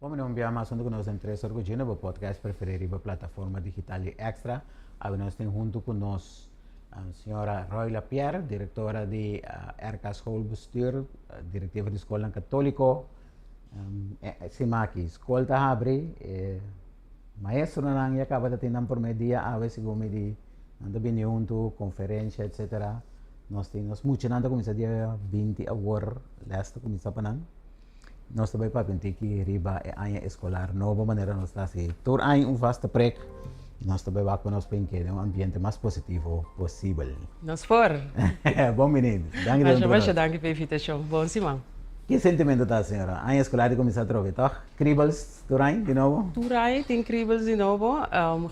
Bon bini un bia mas huntu ku nos den Tres Or ku Gino, bo podcast preferí riba plataforma digital di Extra. Awe nos tin huntu ku nos señora Royla Pierre, direktora di RK Schoolbestuur, direktiva di skolnan katóliko. Siman aki skol ta habri, e maestronan ya kaba ta tin nan promé dia awe segun mi di nan ta bini huntu, konferensha etsetera. Nos tin nos muchanan ta kuminsá dia 20 awor, lès ta kuminsá pa nan. Nos ta bai papia un tiki riba e aña eskolar nobo manera nos ta hasi tur aña un vaste prek i nos ta bai wak pa nos por keda den un ambiente mas positivo posibel. Nos por! Bon bini. Danki di Masha masha danki pa e invitashon. Bon siman. Ki sentimento ta señora? Aña eskolar di kuminsá atrobe tòg? Kribels tur aña di nobo? Tur aña tin kribels di nobo.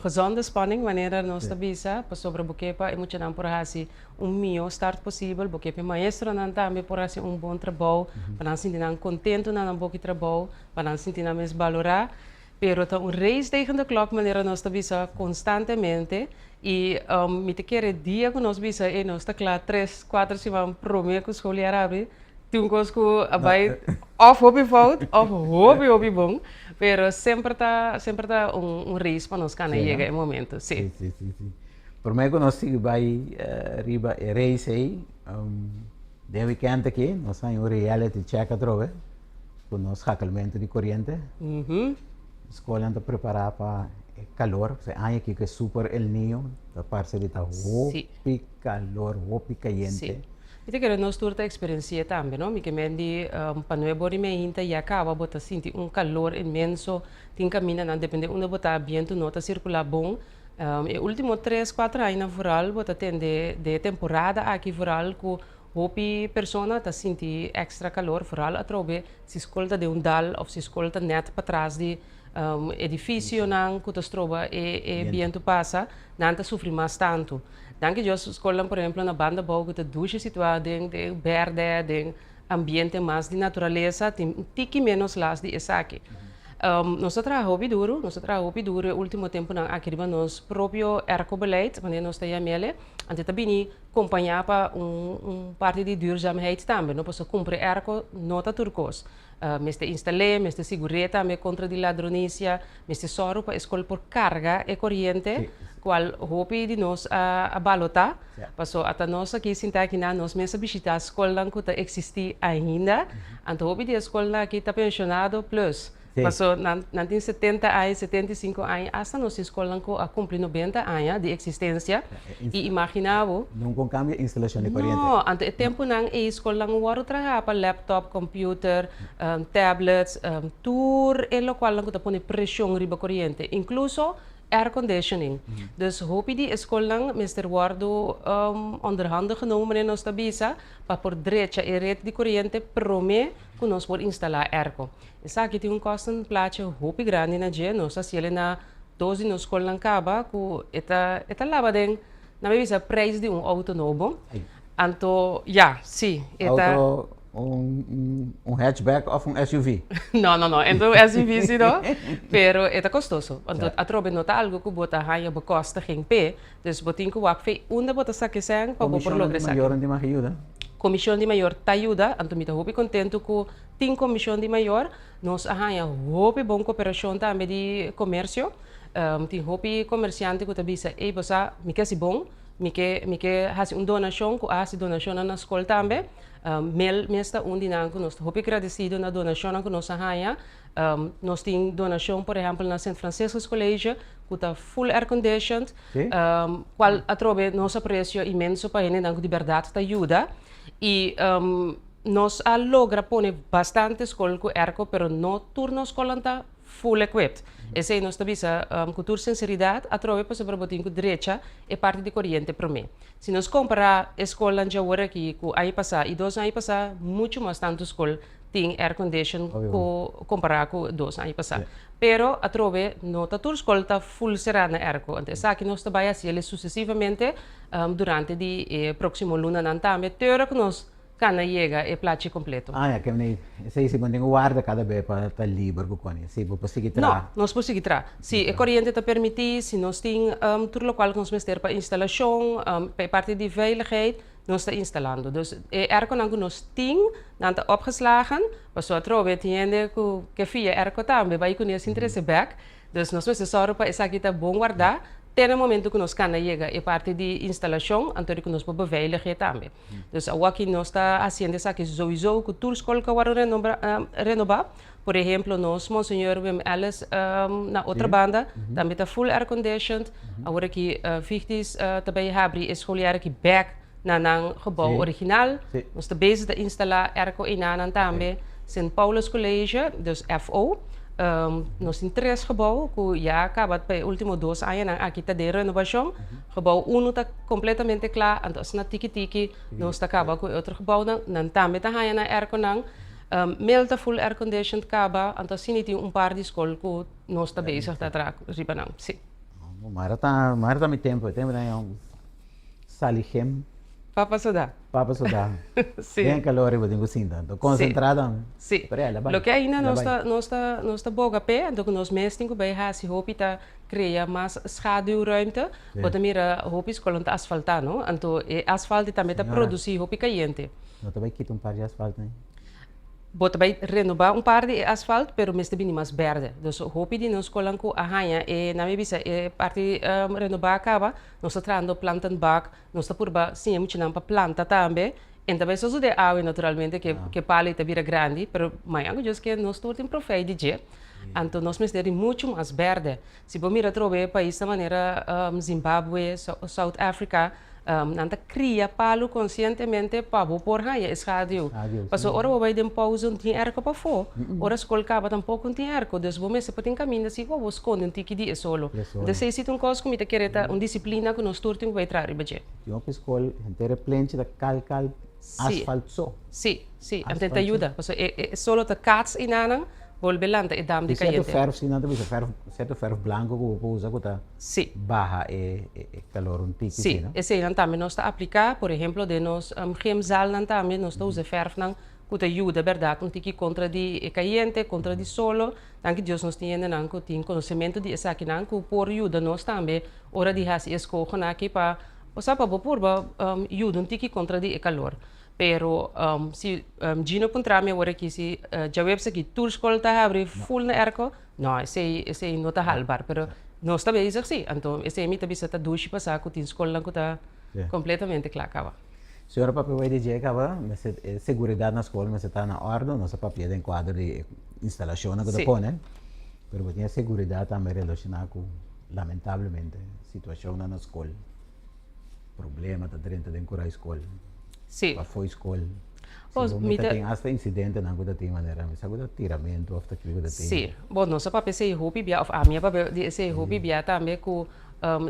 Gezonde spanning manera nos ta bisa pasobra bo ke pa e muchanan por hasi un mihó start posibel, bo ke pa e maestronan tambe por hasi un bon trabou, pa nan sinti nan kontentu na nan boki trabou, pa nan sinti nan mes balorá. Pero ta un race tegen de klok manera nos ta bisa konstantemente i mi ta kere dia ku nos bisa ey nos ta kla tres, kuater siman promé ku skol yara abri, tin un kos ku a bai òf hopi fout òf hopi hopi bon, pero semper ta semper ta un race pa nos kana yega e momento, si. Si, si, si. Promé ku nos sigui bai riba e reis ei, den wikènt aki nos haña un reality check atrobe ku nos hakelmentu di koriente. Skolnan ta prepará pa e kalor, pasobra e aña aki ku e super El Niño ta parse di ta hopi kalor, hopi kayente. Mi ta kere nos tur ta eksperensi'é tambe, no? Mi ke men di pa nuebe ora i mei hinta ya kaba bo ta sinti un kalor inmenso, tin kamindanan depende unda bo ta bientu no ta sirkulá bon. E ultimo tres, kuater añanan vooral bo ta tende den e temporada aki vooral ku hopi persona ta sinti extra kalor, vooral atrobe si skol ta den un dal òf si skol ta nèt patras di edifisionan ku ta stroba e bientu pasa, nan ta sufri mas tantu. Danki Dios skolnan por ehemplo na banda abou ku ta dushi situá den den bèrdè, den ambiente mas di naturalesa tin un tiki menos las di esaki. Nos ta traha hopi duru, nos ta traha hopi duru e ultimo tempunan aki riba nos propio aircobeleid, manera nos ta yam'el, anto e ta bini kompañá pa un parti di duurzaamheid tambe, no? Pasobra kumpra e airco no ta tur kos. Mester instal'é, mester sigur'é tambe kontra di ladronisia, mester sòru pa e skol por karga e koriente, kual hopi di nos a balotá. Paso ata nos aki sinta akinan nos mes a bishitá skolnan ku ta eksistí ainda, anto hopi di e skolnan aki ta penshonado plus. Paso nan nan tin 70 aña, 75 aña, asta nos tin skolnan ku a kumpli 90 aña di eksistensia i imaginá bo. Nunka un kambio instalashon di koriente. No, anto e tempunan ei skolnan wòrdu traha pa laptop, computer, tablets, tur e lokualnan ku ta pone preshon riba koriente, inkluso air conditioning. Dus hopi di e skolnan mester wòrdu onder handen genomen manera nos ta bisa pa por drecha e ret di koriente promé ku nos por instalá airco. Esaki tin un kosten plachi hopi grandi na dje. Nos ta hasiel na dos di nos skolnan kaba ku e ta e ta laba den nan mi bisa prijs di un outo nobo. Anto ya, si e ta. Outo un hatchback of un SUV? No, no, no, ento un SUV si no, pero e ta kostoso. Anto atrobe no ta algu ku bo ta haña bekostiging p'e, dus bo tin ku wak fe unda bo ta saka esèn pa bo por logra esaki. Komishon di mayornan tin mag yuda? Komishon di mayor ta yuda, anto mi ta hopi kontentu ku tin komishon di mayor. Nos a haña hopi bon koperashon tambe di komersio. Tin hopi komersiante ku ta bisa, ey bo sa mi ke hasi bon, mi ke mi ke hasi un donashon ku a hasi donashonnan na skol tambe. Mel mes ta un di nan ku nos ta hopi gradesido na donashonnan ku nos a haña. Nos tin donashon por ehèmpel na Sint Franciscus College ku ta full air conditioned, kual atrobe nos apresio inmenso pa hendenan ku di bèrdat ta yuda. I nos a logra pone bastante skol ku airco pero no tur nos skolnan ta full equipped. Esei nos ta bisa ku tur sinseridat atrobe pasobra bo tin ku drecha e parti di koriente promé. Si nos kompará e skolnan dje awor aki ku aña pasá i dos aña pasá, muchu mas tantu skol tin air condition ku kompará ku dos aña pasá. Pero atrobe no ta tur skol ta full será na airco. Anto esaki nos ta bai hasi el susesivamente durante di e próksimo lunanan tambe te ora ku nos kana yega e plachi kompleto. Ah ya, kemey esei si bo tin ku warda kada be pa ta liber ku koni, si bo por sigui traha. No, nos por sigui traha. Si e koriente ta permití, si nos tin tur lokual ku nos mester pa instalashon, pa e parti di veiligheid. Nos ta instalando. Dus e airconan ku nos tin, nan ta opgeslagen, pasobra atrobe tin hende ku ke fia airco tambe bai kuné sin trese bèk. Dus nos mester sòru pa esaki ta bon wardá te na momento ku nos kana yega e parti di instalashon, anto di ku nos por beveilig'é tambe. Dus awaki nos ta hasiendo esaki souiso ku tur skol ku a wòrdu renobá. Por ehemplo nos Monseñor Wim Ellis na otra banda tambe ta full airconditioned. Awor aki Vigdis ta bay habri e scholier aki bek na nan gebouw original. Nos ta bezig ta instala airco einanan tambe. Sint Paulus College, dus FO. Nos tin tres gebouw cu ya caba pa e ultimo dos añanan aki ta den renovacion. Gebouw uno ta completamente cla, anto asina tiki tiki nos ta caba cu e otro gebouwnan. Nan tambe ta haya nan airconan. Mel ta full air conditioned caba, anto asina tin un par di scol cu nos ta bezig ta traha riba nan, si. Mara ta, mara ta mi tempo, e tempo ta yon sali gym. Papa soda. Papa soda. Si. Den calor riba tin cu sinta, anto concentra dan. Si. Pero el a bai. Loke ainda El a nos bai. ta, nos ta, nos ta boga p'e, anto cu nos mes tin cu bai haci hopi ta crea mas schaduwruimte. Si. Bo ta mira hopi scolnan ta asfalta, no? Anto e asfalt tambe ta Señora. produci hopi cayente. No ta bai kita un par di asfalt nan? Bo ta bai renobá un par di e asfalt, pero mester bini mas bèrdè. Dus hopi di nos skolnan ku a haña e, nan mi bisa, e parti renobá a kaba, nos ta trahando plantenbak, nos ta purba siña muchanan pa planta tambe. En ta bai sosodé awe naturalmente ke ke palo ei ta bira grandi, pero mañan ku Dios ke nos tur tin profei di dje. Anto nos mester di muchu mas bèrdè. Si bo mira atrobe e paisnan manera Zimbabwe, South Africa, nan ta kria palu konsientemente pa bo por haña e schaduw. Pasobra ora bo bai den pouze no tin airco pafó, ora skol kaba tampoko no tin airco, dus bo mester por tin kaminda si ku bo skonde un tiki di e solo. Entonces esei ta un kos ku mi ta kere ta un disiplina ku nos tur tin ku bai traha riba dje. Tin hopi skol henter e plenchi ta kal kal asfalt so. Si, si, anto ta yuda, pasobra e solo ta kats einanan bolbe lanta e dam di Tin cierto kayente. verf, si nan ta bisa verf, cierto verf blanco cu bo por usa cu ta baha e calor un tiki, Si, si no? eseinan tambe nos ta aplica, por ehemplo den nos gymzaalnan tambe nos ta usa verfnan cu ta yuda berdad un tiki contra di e kayente, contra di solo. Danki Dios nos tin hendenan cu tin conocemento di esakinan cu por yuda nos tambe ora di haci e escohonan aki pa, osea pa bo purba yuda un tiki contra di e calor. Pero si Gino puntra mi awor aki si djaweps aki tur skol ta habri full na airco, no esei esei no ta halbar pero nos ta bezig si, anto esei mi ta bisa ta dushi pasa ku tin skolnan ku ta kompletamente kla kaba. Señora papia wei di dje kaba mester e seguridat na skol mester ta na ordo, nos a papia den kuadro di e instalashonnan ku ta pone, pero bo tin e seguridat tambe relashoná ku lamentablemente situashonnan na skol. Problema ta drenta den kura skol. Sí. Pafó skol. Bos, Si bo mi ta ta tin hasta incidentenan ku ta tin manera mi sa ku ta tiramentu òf ta kiko ta tin. Sí. Bo, nos a papia esei hopi bia òf ami a papia di esei hopi bia tambe ku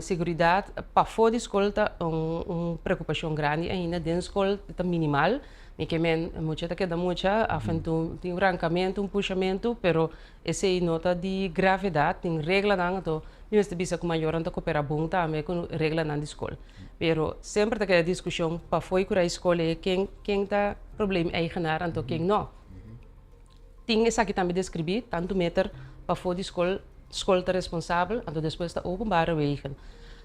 seguridat pafó di skol ta un un preokupashon grandi ainda. Den skol ta minimal. Mi ke men mucha ta keda mucha, af en toe tin un rankamentu, un pushamentu, pero Esei no ta di gravedat, tin reglanan, anto mi mester bisa ku mayornan ta koperá bon tambe ku reglanan di skol. Pero semper ta keda diskushon pafó i kura e skol ei ken ken ta probleemeigenaar anto ken no. Tin esaki tambe deskribí, tantu meter pafó di skol, skol ta responsabel, anto despues ta openbare wegen.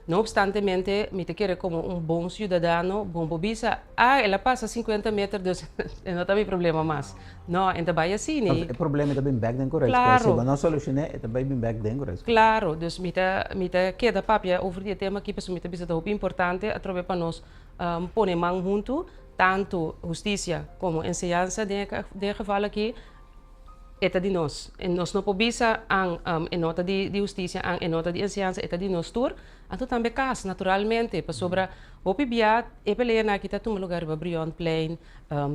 No obstantemente mi ta kere komo un bon siudadano bon por bisa, ah el a pasa sinkuenta meter dus e no ta mi problema mas. No, e ta bai asina. E problema ta bin bek den ku Claro. Si bo no solushoné e ta bai bin bek den ku Claro, dus mi ta mi ta keda papia over di e tema aki pasobra mi ta bisa ta hopi importante atrobe pa nos pone man huntu, tantu hustisia komo enseñansa den e den e geval aki. E ta di nos. E nos no por bisa an e no ta di di hustisia, an e no ta di enseñansa, e ta di nos tur. Anto tambe kas, naturalmente, pasobra hopi bia e peleanan aki ta tuma lugar riba Brionplein,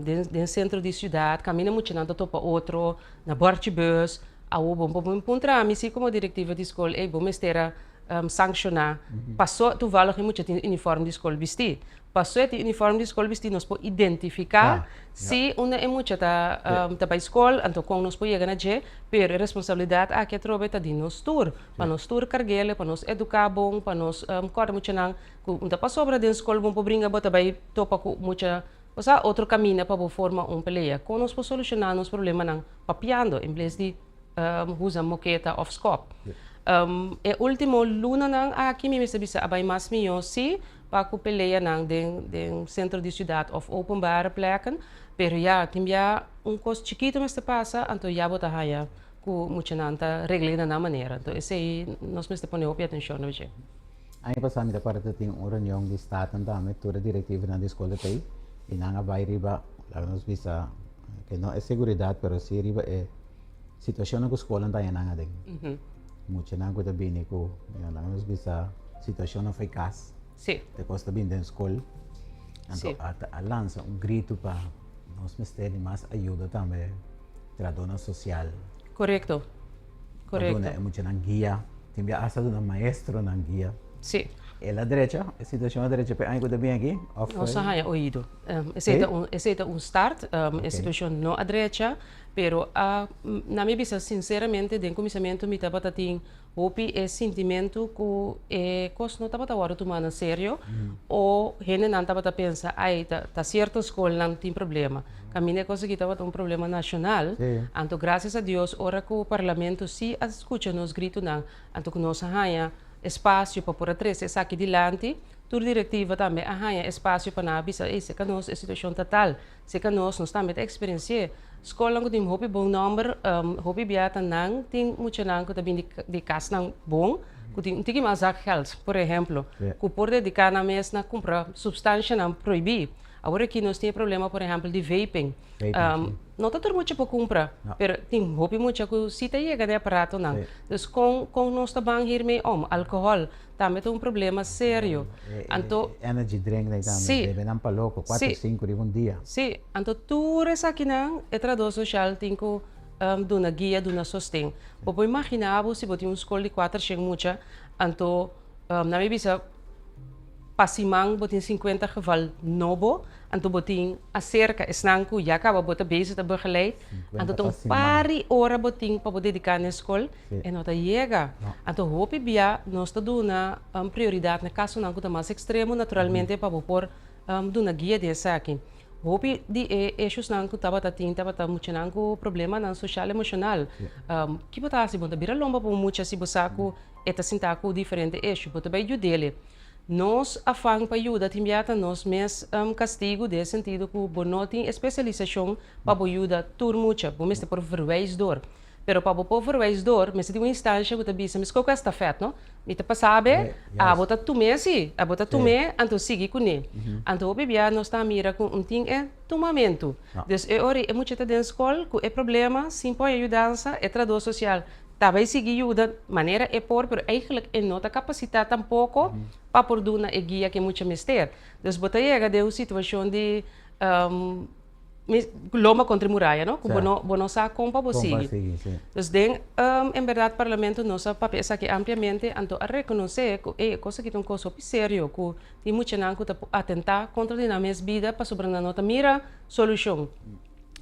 den den sentro di siudat, kaminda muchanan ta topa otro, na bòrchi bùs. Awor bo por puntra mi si komo direktiva di skol, ey bo mester a sankshoná paso toevallig e mucha tin uniform di skol bistí. Paso e tin uniform di skol bisti nos por identifiká si unda e mucha ta ta bai skol, anto kon nos por yega na dje, pero e responsabilidat aki atrobe ta di nos tur, pa nos tur karg'el, pa nos eduká bon, pa nos kòrda muchanan ku un ta pasobra den skol bon por bringa bo ta bai topa ku mucha osea otro kaminda pa bo forma un pelea. Kon nos por solushoná nos problemanan papiando en bles di usa moketa òf skòp. E último lunanan aki mi mester bisa a bai mas mihó si. pa ku peleanan den sentro di siudat òf openbare plekken, pero ya tin bia un kos chikitu mester pasa, anto ya bo ta haña ku muchanan ta regl'é na nan manera. Anto esei nos mester pone hopi atenshon na dje. Aña pasá mi ta kòrda ta tin un reunion di Staten tambe, tur e direktivonan di skol ta tei i nan a bai riba, laga nos bisa ke no e seguridat pero si riba e situashonnan ku skolnan ta haña nan aden. Muchanan ku ta bini ku, laga nos bisa, situashonnan fo'i kas. Sí. Te kos ta bini den skol. Anto a lansa un gritu pa nos mester di mas ayuda tambe trahadónan sosial. Korekto. Korekto. Pa duna e muchanan guia. Tin bia asta duna maestronan guia. Sí. El a drecha, e situashon a drecha pa e aña ku ta bini aki? Òf. Nos a haña oido. Esei ta un, esei ta un start. E situashon no a drecha, pero a, na mi bisa sinseramente den kuminsamentu mi tabata tin hopi e sintimentu ku e kos no tabata wòrdu tumá na serio o hendenan tabata pensa ai ta ta sierto skolnan tin problema. Kaminda e kos aki tabata un problema nashonal, anto grasias a Dios ora ku parlamento si a skucha nos gritunan anto ku nos a haña espasio pa por a trese esaki dilanti, tur direktiva tambe a haña espasio pa nan a bisa ei seka nos e situashon ta tal. Seka nos, nos tambe ta eksperensi'é. Skolnan ku tin hopi bon nòmber, hopi bia ta nan tin muchanan ku ta bini di kasnan bon, ku tin un tiki mas zakgeld, por ehemplo, ku por dediká nan mes na kumpra supstanshanan prohibí. Awor aki nos tin e problema, por ehempel, di vaping. No ta tur mucha por kumpra, pero tin hopi mucha ku si ta yega den aparatonan. Dus kon kon nos ta ban hiermee om? Alkohòl tambe ta un problema serio. Anto. Energy drink nan tambe, bebe nan pa loko, kuater, sinku riba un dia. Sí, anto tur esakinan e trahadó sosial tin ku duna guia, duna sosten. Bo por imaginá bo si bo tin un skol di kuatershen mucha, anto nan mi bisa pa siman bo tin sinkuenta geval nobo, anto bo tin aserka esnan ku ya kaba bo ta bezig ta begeleid, anto ta un par di ora bo tin pa bo dediká na e skol, e no ta yega. Anto hopi bia nos ta duna prioridat na kasonan ku ta mas ekstremo naturalmente pa bo por duna guia di esaki. Hopi di e eshusnan ku tabata tin tabata muchanan ku problemanan sosial emoshonal. Ki bo ta hasi? Bo ta bira lomba pa un mucha si bo sa ku e ta sinta ku diferente eshu. Bo ta bai yud'el. Nos afan pa yuda tin bia ta nos mes kastigu den e sentido ku bo no tin e spesialisashon pa bo yuda tur mucha. Bo mester por verwijs door. Pero pa bo por verwijs door mester tin un instansha ku ta bisa mi skoke estafèt no. Mi ta pasa be, abo ta tum'é si, abo ta tum'é anto sigui kuné. Anto hopi bia nos ta mira ku un tin e tumamentu. Dus e ora e mucha ta den skol ku e problema sin por haña yudansa e trahadó sosial Ta bay sigui yuda manera e por, pero eigenlijk e no ta capacita tampoco pa por duna e guia cu e mucha mester. Dus bo ta yega den un situacion di lomba contra e muraya, no? Cu bo no, bo no sa con pa bo sigui. Dus den en berdad Parlamento nos a papia esaki ampliamente, anto a reconoce cu ey e cos aki ta un cos hopi serio, cu tin muchanan cu ta atenta contra di nan mes bida pasobra nan no ta mira solucion.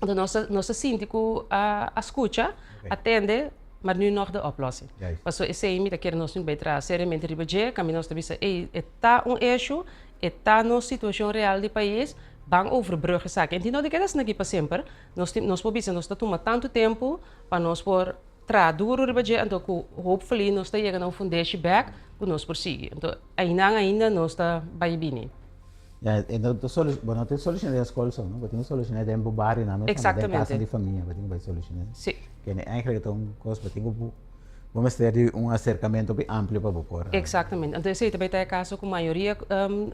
Anto nos ta, nos ta sinti ku a a skucha, a tende, maar nu nog de oplossing. Paso esei mi ta kere nos tin ku bai traha seriamente riba dje, kambia nos ta bisa, ey, e ta un issue, e ta nos situashon real di pais, ban overbrug esaki. En tin no di keda asina aki pa semper, nos tin, nos por bisa nos ta tuma tantu tempu pa nos por traha duru riba dje, anto ku hopefully nos ta yega na un fundeshi bek ku nos por sigui. Anto einan ainda nos ta bai bini. Ja, e no ta solu, bo no tin soluciona den school so, no? Bo tin soluciona den bo barrio nan mes, den casa di famia, bo tin bai soluciona. Sí. Kende eigenlijk ta un cos, bo tin ku bo mester di un acercamento hopi amplio pa bo por. Exactamente. Anto esei ta bai ta e caso ku mayoria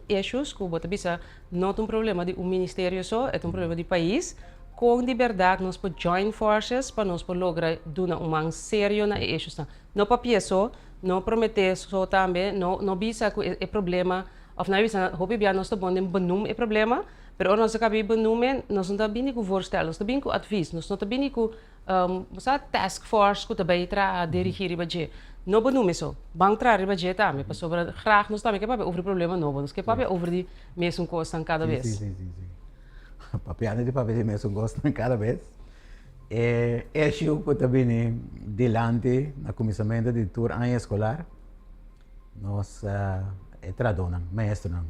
issues ku bo ta bisa no ta un problema di un ministerio so, e ta un problema di pais. Kon di berdad nos por join forces pa nos por logra duna un man serio na e issuesnan. No papia so, no promete so tambe, no no bisa ku e problema. Of nan a bisa, hopi bia nos ta bon den benoem e problema, pero ora nos a kaba benoem e, nos no ta bini ku voorstel, nos ta bini ku advies, nos no ta bini ku bo sa task force ku ta bai traha dirigí riba dje. No benoem eso, ban traha riba dje tambe, pasobra graag nos tambe ke papia over di problema nobo, nos ke papia over di mesun kosnan kada bes. Sí, sí, sí, sí. Papiando di papia di mesun kosnan kada bes, e issue ku ta bini dilanti na kuminsamentu di tur aña eskolar, Nos e tradonan, maestronan.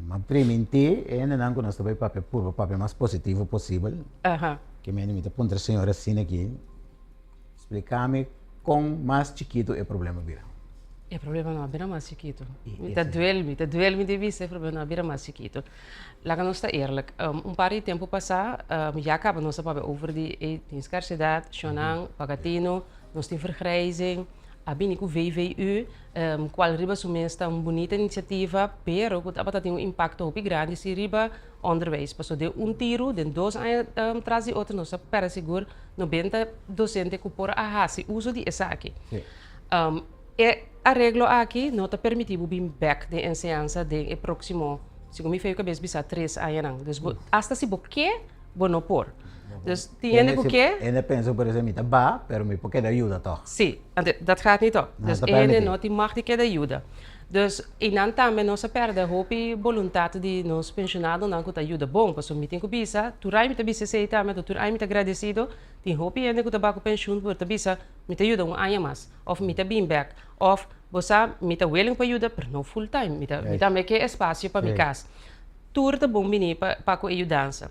Ma primintí e hendenan ku nos ta bai papia purba papia mas positivo posibel. Ke mende mi ta puntra señor asina aki, splika mi kon mas chikitu e problema bira. E problema no a bira mas chikitu. Mi ta duel mi, ta duel mi di bisa e problema no a bira mas chikitu. Laga nos ta eerlijk, un par di tempu pasá ya kaba nos a papia over di e tin skarsedat, shonnan, pagatino, nos tin vergrijzing, a bini ku VVU, kual riba su mes ta un bunita inisiativa, pero ku tabata tin un impakto hopi grandi si riba onderwijs. Pasobra den un tiru, den dos aña tras di otro nos a pèrdè sigur 90 dosente ku por a hasi uso di esaki. E areglo aki no ta permití bo bin bèk den enseñansa den e próksimo, segun mi fe yu kabes bisa, tres añanan. Dus bo, asta si bo ke, bo no por. Dus tin hende ku ke. Hende pensa ku por esei mi ta ba, pero mi por keda yuda tòg. Sí, anto dat gaat niet op. Dus e hende no tin mag di keda yuda. Dus einan tambe nos a pèrdè hopi boluntat di nos penshonadonan ku ta yuda bon. Pasobra mi tin ku bisa, tur aña mi ta bisa esei tambe, anto tur aña mi ta gradesido, tin hopi hende ku ta ba ku penshun por ta bisa, Mi ta yuda un aña mas, of mi ta bin bek, of bo sa mi ta willing pa yuda pero no full time, mi ta mi tambe ke espacio pa mi kas. Tur ta bon bini pa pa ku e yudansa.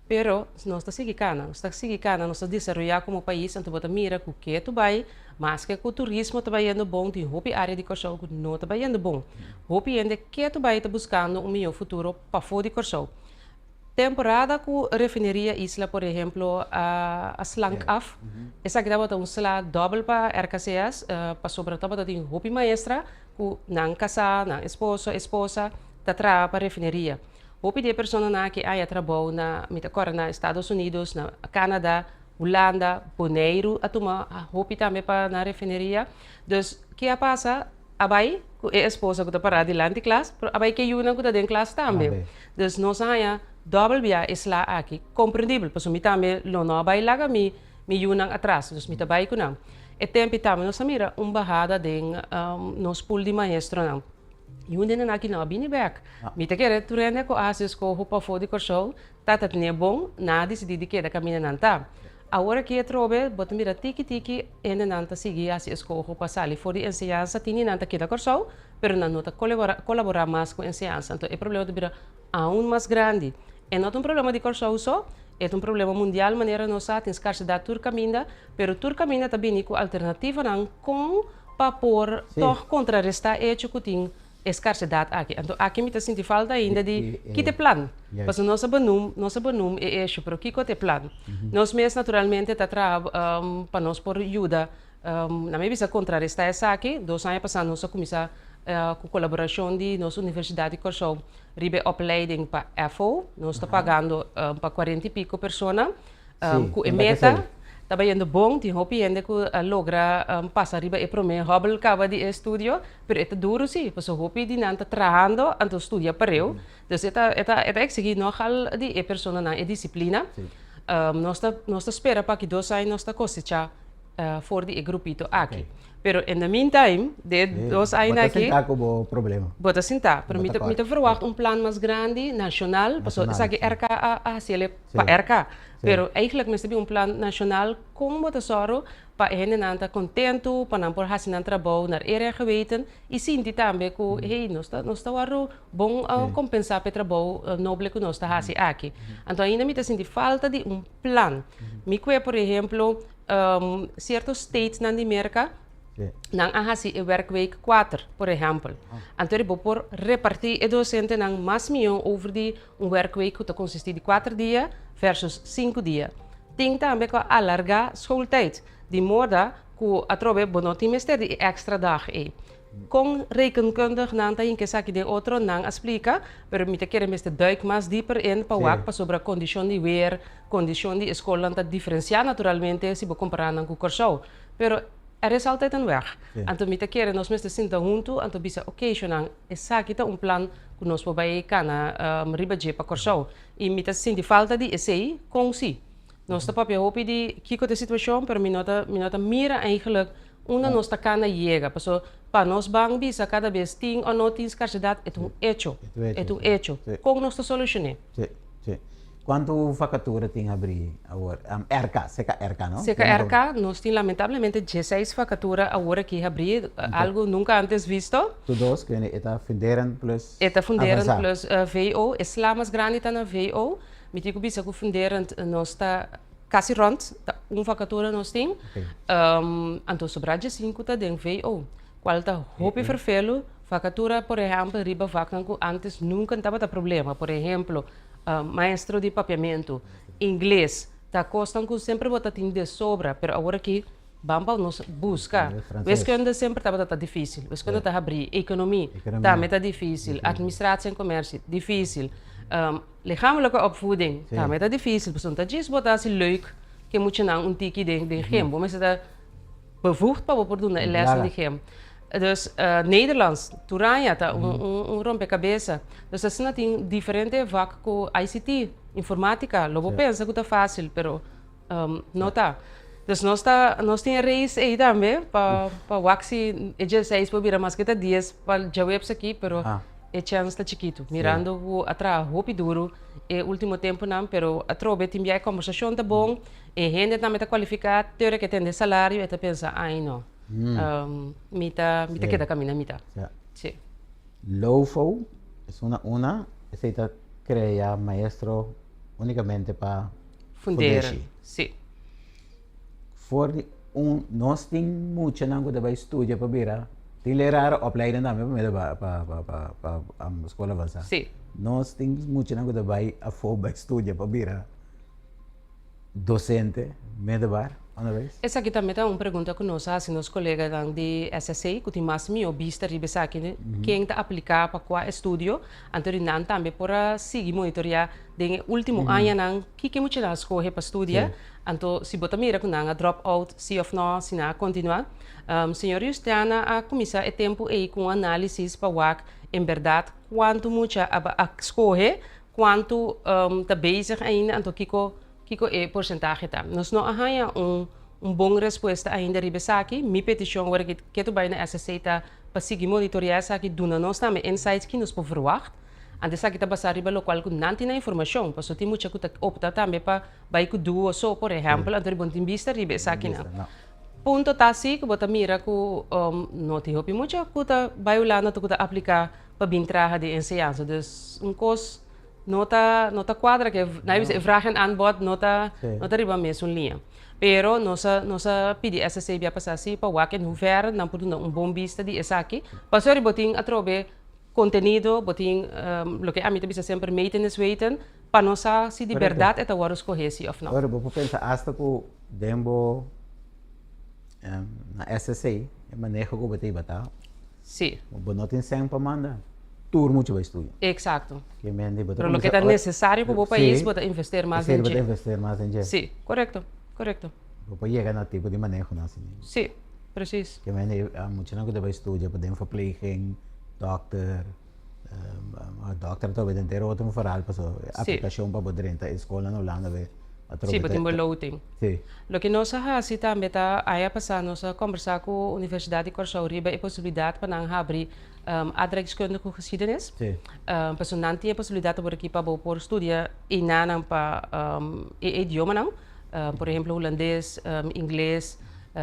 Pero nos ta sigui kana, nos ta sigui kana, nos ta desaroyá komo pais, anto bo ta mira ku ke tu bai, maske ku turismo ta bayendo bon, tin hopi área di Kòrsou ku no ta bayendo bon. Hopi hende ke tu bai ta buskando un mihó futuro pafó di Kòrsou. Temporada ku Refineria Isla por ehemplo a slank af, esaki tabata un sla dòbel pa RKCS pasobra tabata tin hopi maestra ku nan kasá, nan esposo, esposa ta traha pa refineria. Hopi di e personanan aki a haña trabou na, mi ta kòrda na Estados Unidos, na Canada, Hulanda, Boneiru a tuma hopi tambe pa nan refineria. Dus ke a pasa? A bai ku e esposa ku ta pará dilanti klas, pero a bai ku e yunan ku ta den klas tambe. Dus nos a haña dòbel bia e sla aki. Komprendibel, pasobra mi tambe lo no a bai laga mi mi yunan atras, dus mi ta bai ku nan. E tempi tambe nos a mira un bahada den nos pool di maestronan. Yun den nan aki no a bini bèk. Mi ta kere tur hende ku a hasi eskoho pafó di Kòrsou ta ta tene bon, nan a disidí di keda kaminda nan ta. Awor aki atrobe bo ta mira tiki tiki hendenan ta sigui hasi eskoho pa sali for di enseñansa, tin di nan ta keda Kòrsou, pero nan no ta kolaborá mas ku enseñansa. Anto e problema ta bira aun mas grandi. E no ta un problema di Kòrsou so, e ta un problema mundial manera nos sa, tin skarsedat tur kaminda, pero tur kaminda ta bini ku alternativanan kon pa por tòg kontrarestá echo ku tin e skarsedat aki. Anto aki mi ta sinti falta ainda di kita e plan. Pasobra nos a benum, nos a benum e esho, pero kiko ta e plan? Nos mes naturalmente ta traha pa nos por yuda, na mi bisa kontrarestá esaki. Dos aña pasá nos a kuminsá ku kolaborashon di nos Universidat di Kòrsou riba e opleiding pa FO. Nos ta pagando pa kuarenta i piko persona. Ku e meta ta bayendo bon, tin hopi hende ku a logra pasa riba e promé hòbel kaba di e estudio, pero e ta duru si, pasobra hopi di nan ta trahando anto studia pareu, dus e ta e ta e ta eksigí nògal di e personanan e disiplina. Nos ta nos ta spera pa aki dos aña nos ta kosechá for di e grupito aki. Pero in the meantime, de dos aña aki. Bo ta sintá ku bo problema. Bo ta sintá, pero mi ta mi ta verwagt un plan mas grandi, nashonal, pasobra esaki RK a hasi el pa RK. Pero eigenlijk mester bin un plan nashonal kon bo ta sòru pa e hendenan ta kontentu, pa nan por hasi nan trabou naar eer en geweten i sinti tambe ku hey nos ta nos ta wòrdu bon kompensá pa e trabou noble ku nos ta hasi aki. Anto ainda mi ta sinti falta di un plan. Mi kue por ehemplo sierto statesnan di Merka nan a hasi e werkweek kuater por ehempel. Anto bo por repartí e dosentenan mas mihó over di Un werkweek ku ta konsistí di kuater dia versus sinku dia. Tin tambe ku a alargá schooltijd, di moda ku atrobe bo no tin mester di e èkstra dag ei. Kon rekenkundig nan ta hinka esaki den otro, nan a splika, pero mi ta kere mester duik mas dieper in pa wak pasobra kondishon di weer, kondishon di e skolnan ta diferensiá naturalmente si bo kompará nan ku Kòrsou. Pero er is altijd een weg. Anto mi ta kere nos mester sinta huntu anto bisa oké shonnan, Esaki ta un plan ku nos por bai kana riba dje pa Kòrsou. I mi ta sinti falta di esei kon si. Nos ta papia hopi di kiko ta e situashon, pero mi no ta mi no ta mira eigenlijk unda nos ta kana yega. Paso pa nos ban bisa kada bes tin o no tin skarsedat e ta un echo. E ta un echo. Kon nos ta solushon'é? Kuantu vakatura tin habrí awor? RK, seka RK, no? Seka RK, nos tin lamentablemente dieseis vakatura awor aki habrí, algu nunka antes visto. Tur dos, kende e ta funderend plus E ta funderend plus VO, e sla mas grandi ta na VO. Mi tin ku bisa ku funderend nos ta kasi rònt, ta un vakatura nos tin. Anto sobrá diesinku ta den VO. Kual ta hopi ferfelu, vakatura por ehèmpel riba vaknan ku ántes nunka no tabata problema. Por ehemplo, maestro di papiamentu, ingles, ta kosnan ku semper bo ta tin de sobra, pero awor aki ban pa nos buska. Wiskunde semper tabata ta difísil, wiskunde ta habrí, ekonomia tambe ta difísil, administratie en commercie difísil, lichamelijke opvoeding tambe ta difísil, pasobra no ta djis bo ta hasi leuk ku e muchanan un tiki den gym, bo mester ta bevoegd pa bo por duna e lèsnan di gym. Dus Nederlands tur aña ta un rompecabeza. Dus asina tin diferente vak ku ICT, informatica, lo bo pensa ku ta fásil pero no ta. Dus nos ta nos tin e race ei tambe pa pa wak si e dieseis por bira maske ta dies pa djaweps aki pero e chèns ta chikitu mirando ku a traha hopi duru e último tempunan pero atrobe tin bia e kòmbersashon ta bon. E hende tambe ta kualifiká te ora ku e tende salario e ta pensa, ai no, mi ta mi ta keda kaminda mi ta. Sí. LOFO es una una, esei ta krea maestro únikamente pa Fundeshi. Sí. For di un nos tin muchanan ku ta bai studia pa bira tin leraar opleiding tambe pa mete pa pa pa pa pa skol avansá. Sí. Nos tin muchanan ku ta bai afó bai studia pa bira docente middelbaar onderwijs? Esaki tambe ta un pregunta ku nos a hasi nos koleganan di SSC ku tin mas mihó bista riba esaki, ken ta apliká pa kua estudio, anto di nan tambe por a sigui monitoreá den e último añanan kiko e muchanan a skohe pa studia, anto si bo ta mira ku nan a drop out si òf nò, si nan a kontinuá. Señor Justiana a kuminsá e tempu ei ku un análisis pa wak en bèrdat kuantu mucha a skohe Kuantu ta bezig ainda anto kiko kiko e porsentahe ta? Nos no a haña un un bon respuesta ainda riba esaki. Mi petishon ora ki ketu bai na SSC ta pa sigui monitoreá esaki, duna nos tambe insights ki nos por verwagt. Anto esaki ta basá riba lokual ku nan tin na informashon, pasobra tin mucha ku ta opta tambe pa bai ku duo so, por ehèmpel, anto bo no tin bista riba esakinan. Punto ta si ku bo ta mira ku no tin hopi mucha ku ta bai Hulanda anto ku ta apliká pa bin traha den enseñansa. Dus un kos no ta no ta kuadra ke nan a bisa e vraag en aanbod no ta no ta riba mesun liña. Pero nos a nos a pidi SSC bia pasá si pa wak en hoeverre nan por duna un bon bista di esaki. Pasobra bo tin atrobe kontenido, bo tin loke ami ta bisa semper meten is weten pa nos sa si di bèrdat e ta wòrdu skohé si òf no. Ora bo por pensa asta ku den bo na SSC e maneho ku bo ta hiba ta Sí. Bo no tin sèn pa manda, tur mucha bai studia. Exacto. Ke men di bo ta Pero loke kuminsá ta necesario pa bo pais, bo ta investeer mas den Bo ta dje. investeer mas den dje. Sí, correcto, correcto. Bo por yega na tipo di manehonan asina. Sí, precies. Ke men di muchanan ku ta bai studia pa den verpleging, dokter, dokter ta den entero otro un verhaal pasobra aplikashon pa bo drenta e skolnan na Hulanda be Sí, bo tin bo loting. Sí. Loke nos a hasi tambe ta aña pasá nos a kombersá ku Universidat di Kòrsou riba e posibilidat pa nan habri aardrijkskundige geschiedenis. Sí. Pasobra nan tin e posibilidat awor aki pa bo por studia einanan pa e idiomanan, por ehemplo hulandes, ingles,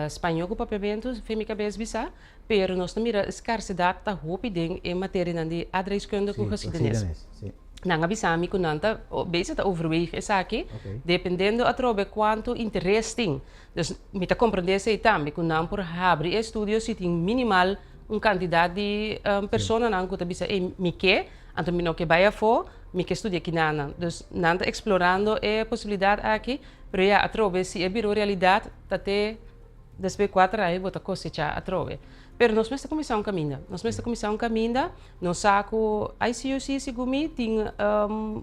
spañó ku papiamentu, fe mi kabes bisa, pero nos ta mira skarsedat ta hopi den e materianan di aardrijkskundige geschiedenis. Sí, geschiedenis, sí. Nan a bisa mi ku nan ta bezig ta overweeg esaki, dependendo atrobe kuantu interes tin. Dus mi ta komprendé esei tambe, ku nan por habri e estudio si tin minimal un kantidat di personanan ku ta bisa, ey, mi ke, anto mi no ke bai afó, mi ke studia kinanan. Dus nan ta eksplorando e posibilidat aki, pero ya, atrobe si e bira un realidat ta te despues kuater aña bo ta kosechá atrobe. Pero nos mester kuminsá un kaminda, nos mester kuminsá un kaminda. Nos sa ku ICUC segun mi tin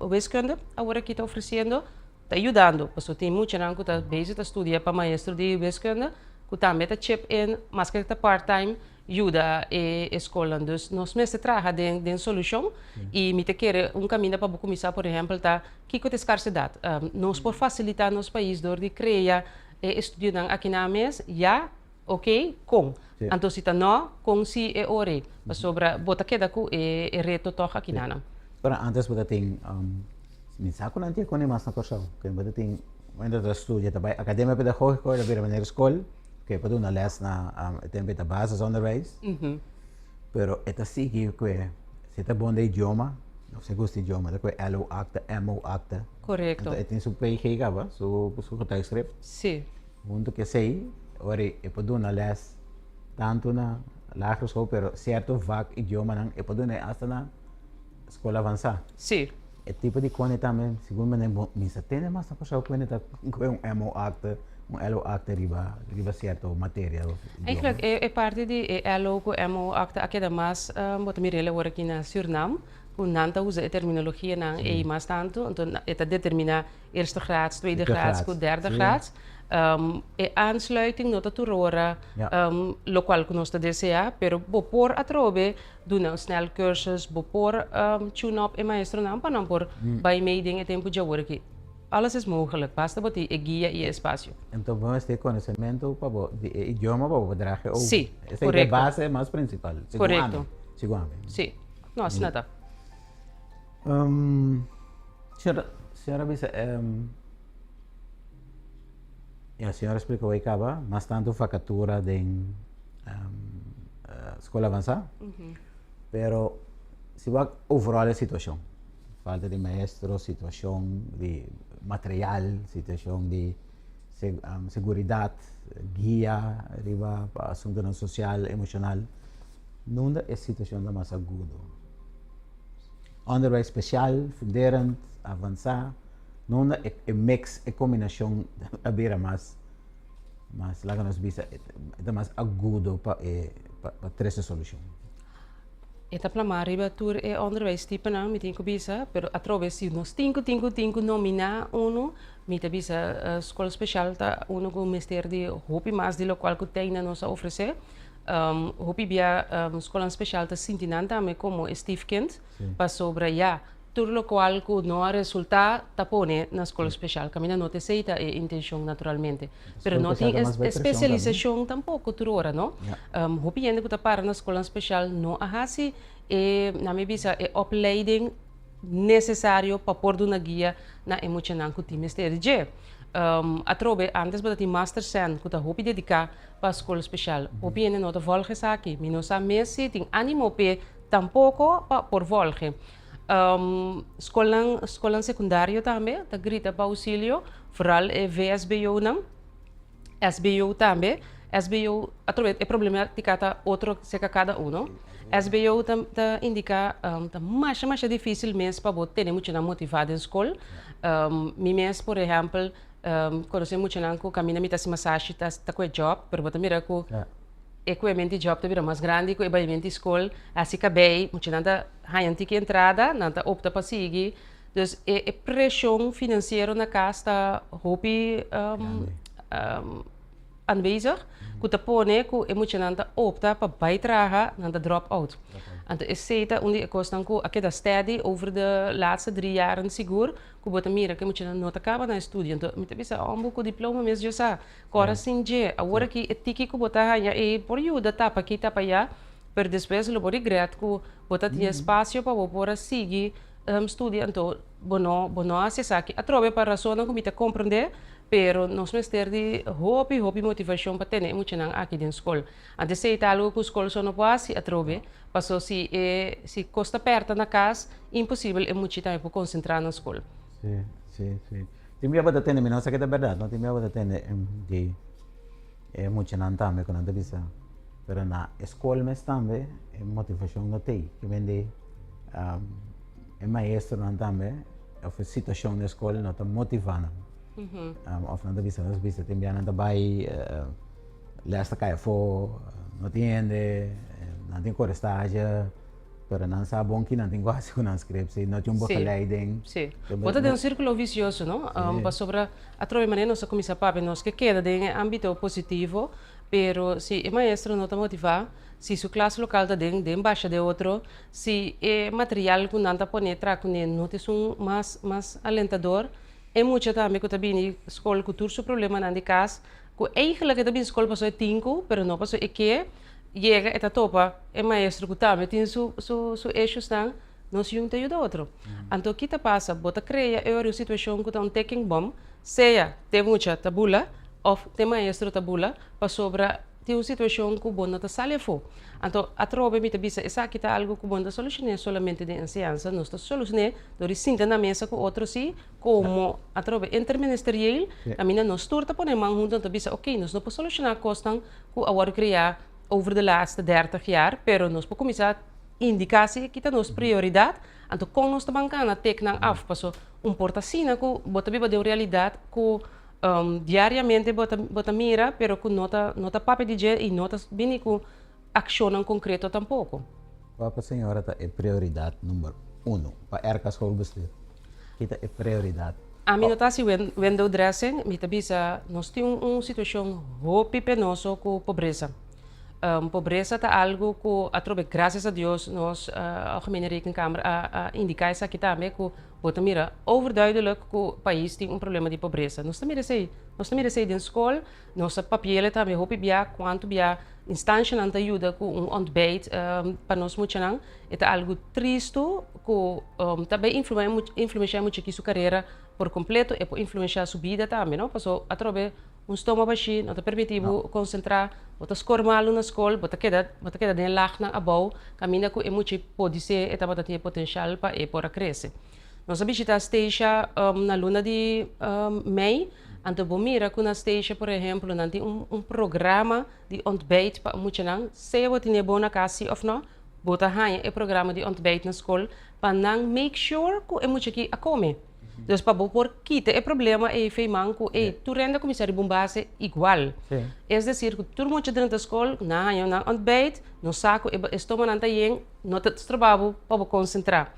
wiskunde awor aki ta ofresiendo, ta yudando pasobra tin muchanan ku ta bezig ta studia pa maestro di wiskunde ku tambe ta chip in maske ta part time yuda e skolnan. Dus nos mester traha den den solushon i mi ta kere un kaminda pa bo kuminsá por ehèmpel ta kiko ta e skarsedat. Nos por fasilitá nos pais dor di krea e estudionan aki nan mes ya. Ok, kon? Anto si ta no, kon si e ora ei? Pasobra bo ta keda ku e reto tòg akinanan. Pero antes bo ta tin, mi sa ku nan tin e mas na Kòrsou, ku bo ta tin, unda ta studia ta bai Akademia Pedagógiko, ta bira manera skol, ku e por duna lès na e tempu e ta basisonderwijs, pero e ta sigui ku e, si ta bon den idioma, òf si e gusta idioma, ta ku e LO-akte, MO-akte. Korekto. Anto e tin su PG kaba, su getuigschrift. Sí. Huntu ku esei, ora e por duna lès tantu na. lagere school, pero sierto vak idiomanan e por duna hasta na skol avansá. E tipo di kone tambe, segun mi bo mi sa tende mas na Kòrsou ku ta ku un MO akte, un LO akte riba sierto materia of idioma. Eigenlijk e parti di e LO ku MO akte a keda mas, bo ta mir'el awor aki na Surinam, ku nan ta usa e terminologianan ei mas tantu, anto e ta determiná eerste graads, tweede graads ku derde graads. E aansluiting no ta tur ora lokual ku nos ta deseá, pero bo por atrobe duna un snelcursus, bo por tune up e maestronan pa nan por bai mee den e tempu dje awor aki. Alles is mogelijk, basta bo tin e guia i e espasio. Enton bo mester konosementu pa bo di e idioma pa bo por draha over. Sí, Esei ta e base mas prinsipal, segun ami. Segun ami. Sí, no asina ta. Señora, señora bisa, ya señora splika hoy kaba, mas tantu vakatura den skol avansá, pero si wak overall e situashon, falta di maestro, situashon di material, situashon di seguridat, guia riba asuntunan sosial, emoshonal, nunda e situashon ta mas agudo? Onderwijs spesial, funderend, avansá, nunda e mix, e kombinashon a bira mas, mas laga nos bisa, e ta mas agudo pa e pa trese solushon. E ta plamá riba tur e onderwijstipenan, mi tin ku bisa, pero atrobe si nos tin ku tin ku tin ku nominá unu, mi ta bisa skol spesial ta unu ku mester di hopi mas di lokual ku tei na nos a ofresé. Hopi bia skolnan spesial ta sinti nan tambe komo e stiefkind, pasobra ya tur lokual ku no a resultá ta pone na skol spesial. Kaminda no ta esei ta e intenshon naturalmente. Pero no tin e spesialisashon tampoko tur ora, no? Hopi hende ku ta para na skolnan spesial no a hasi e, nan mi bisa, e opleiding nesesario pa por duna guia na e muchanan ku tin mester di dje. Atrobe antes bo ta tin master cent ku ta hopi dediká pa skol spesial. Hopi hende no ta volg esaki. Mi no sa mes si tin animo p'e tampoko pa por volge. Skolnan skolnan sekundario tambe ta grita pa ousilio, vooral e VSBO-nan, SBO tambe. SBO atrobe e problematika ta otro serka kada uno. SBO ta ta indiká ta masha masha difísil mes pa bo tene muchanan motivá den skol. Mi mes por ehèmpel Konosé muchanan ku kaminda mi ta hasi masashi ta ta ku e job, pero bo ta mira ku e kuement di job ta bira mas grandi ku e baiment di skol. Hasi kabei, muchanan ta haña un tiki entrada, nan ta opta pa sigui. Dus e e preshon finansiero na kas ta hopi aanwezig ku ta pone ku e muchanan ta opta pa bai traha, nan ta drop out. Anto esei ta un di e kosnan ku a keda steady over de laatste drie jaren sigur. Ku bo ta mira ku e muchanan no ta kaba nan estudio. Anto mi ta bisa, Ombo ku diploma mes djo sa. Kora sin dje. Awor aki e tiki ku bo ta haña ei por yuda tapa aki tapa aya, pero despues lo bo regret ku bo ta tin espasio pa bo por a sigui studia. Anto bo no bo no hasi esaki atrobe pa rasonnan ku mi ta komprendé, pero nos mester di hopi hopi motivashon pa tene e muchanan aki den skol. Anto esei ta algu ku skol so no por hasi atrobe. Paso si e si kos ta pèrta na kas, imposibel e muchi tambe por konsentrá na skol. Sí, sí, sí. Tin bia bo ta tende, mi no sa ke ta bèrdat, no, tin bia bo ta tende di e muchanan tambe ku nan ta bisa, pero na e skol mes tambe e motivashon no t'ei. Ke men di e maestronan tambe òf e situashon na e skol no ta motivá nan. Òf nan ta bisa, nos bisa tin bia nan ta bai Les ta kai afó, no tin hende, nan tin kore stage, pero nan sa bon ki nan tin ku hasi ku nan scriptie, no tin un begeleiding. Sí, sí. Bo ta den un sírkulo visioso, no? Pasobra atrobe manera nos a kuminsá papia, nos ke keda den e ámbito positivo, pero si e maestro no ta motivá, si su klas lokal ta den den basha den otro, si e material ku nan ta pone traha kuné no ta esun mas mas alentador, e mucha tambe ku ta bini skol ku tur su problemanan di kas, Ku eigenlijk e ta bin skol pasobra e tin ku, pero no pasobra e ke, yega e ta topa e maestro ku tambe tin su su su issuesnan, nos yun ta yuda otro. Anto ki ta pasa? Bo ta krea e ora un situashon ku ta un ticking bomb, sea te mucha ta bula òf te maestro ta bula, pasobra tin un situashon ku bo no ta sali afó. Anto atrobe mi ta bisa esaki ta algu ku bo no ta solushoné solamente den enseñansa, nos ta solushoné dor di sinta na mesa ku otro si, Komo atrobe interministerieel, kaminda nos tur ta pone man huntu, nan ta bisa, oke, nos no por solushoná kosnan ku a wòrdu kreá over de laatste 30 jaar, pero nos por kuminsá indiká si ki ta nos prioridat, anto kon nos ta ban kana tik nan af, paso un por ta asina ku bo ta biba den un realidat ku diariamente bo ta bo ta mira, pero ku no ta no ta papia di dje i no ta bini ku akshonnan konkreto tampoko. Kua pa señora ta e prioridat number uno pa RK Schoolbestuur? Ki ta e prioridat? Ami no ta hasi window dressing, mi ta bisa nos tin un situashon hopi penoso ku pobresa. Pobresa ta algu ku atrobe grasias a Dios nos Algemene Rekenkamer a indiká esaki tambe ku bo ta mira overduidelijk ku pais tin un problema di pobresa. Nos ta mira esei, nos ta mira esei den skol, nos ta papi'el tambe hopi bia kuantu bia instanshanan ta yuda ku un ontbijt pa nos muchanan. E ta algu tristu ku ta bay influenshá e mucha aki su karera por kompleto, e por influenshá su bida tambe, no? Paso atrobe un stoma bashí no ta permití bo konsentrá, bo ta skor malu na skol, bo ta keda bo ta keda den e lagnan abou kaminda ku e mucha podisé e tabata tin e potenshal pa e por a krese. Nos a bishitá Stacia na luna di mei, anto bo mira ku na Stacia por ehemplo nan tin un programa di ontbijt pa muchanan, sea bo tene bo na kas si òf no, Bo ta haña e programa di ontbijt na skol pa nan make sure ku e mucha aki a kome. Dus pa bo por kita e problema ei feiman ku ei tur hende a kuminsá riba un base igual. Es desir ku tur mucha drenta skol nan haña nan ontbijt, nos sa ku e stomanan ta yen, no ta stroba bo pa bo konsentrá.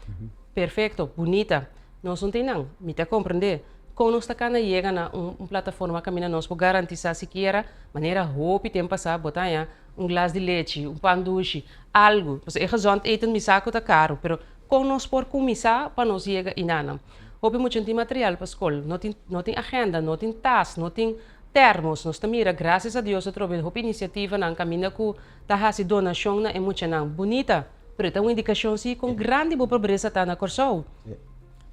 Perfekto, bunita. Nos no tin nan. Mi ta komprendé. Kon nos ta kana yega na un plataforma kaminda nos por garantisá sikiera manera hopi tempu pasá bo ta haña un glas di lechi, un pan dushi, algu. Pasobra e gezond eten mi sa ku ta karu, pero kon nos por kuminsá pa nos yega inana? Hopi mucha no tin material pa skol, no tin no tin agenda, no tin tas, no tin termos. Nos ta mira, grasias a Dios atrobe hopi inisiativanan kaminda ku ta hasi donashon na e muchanan. Bunita, pero e ta un indikashon si kon grandi bo pobresa ta na Kòrsou.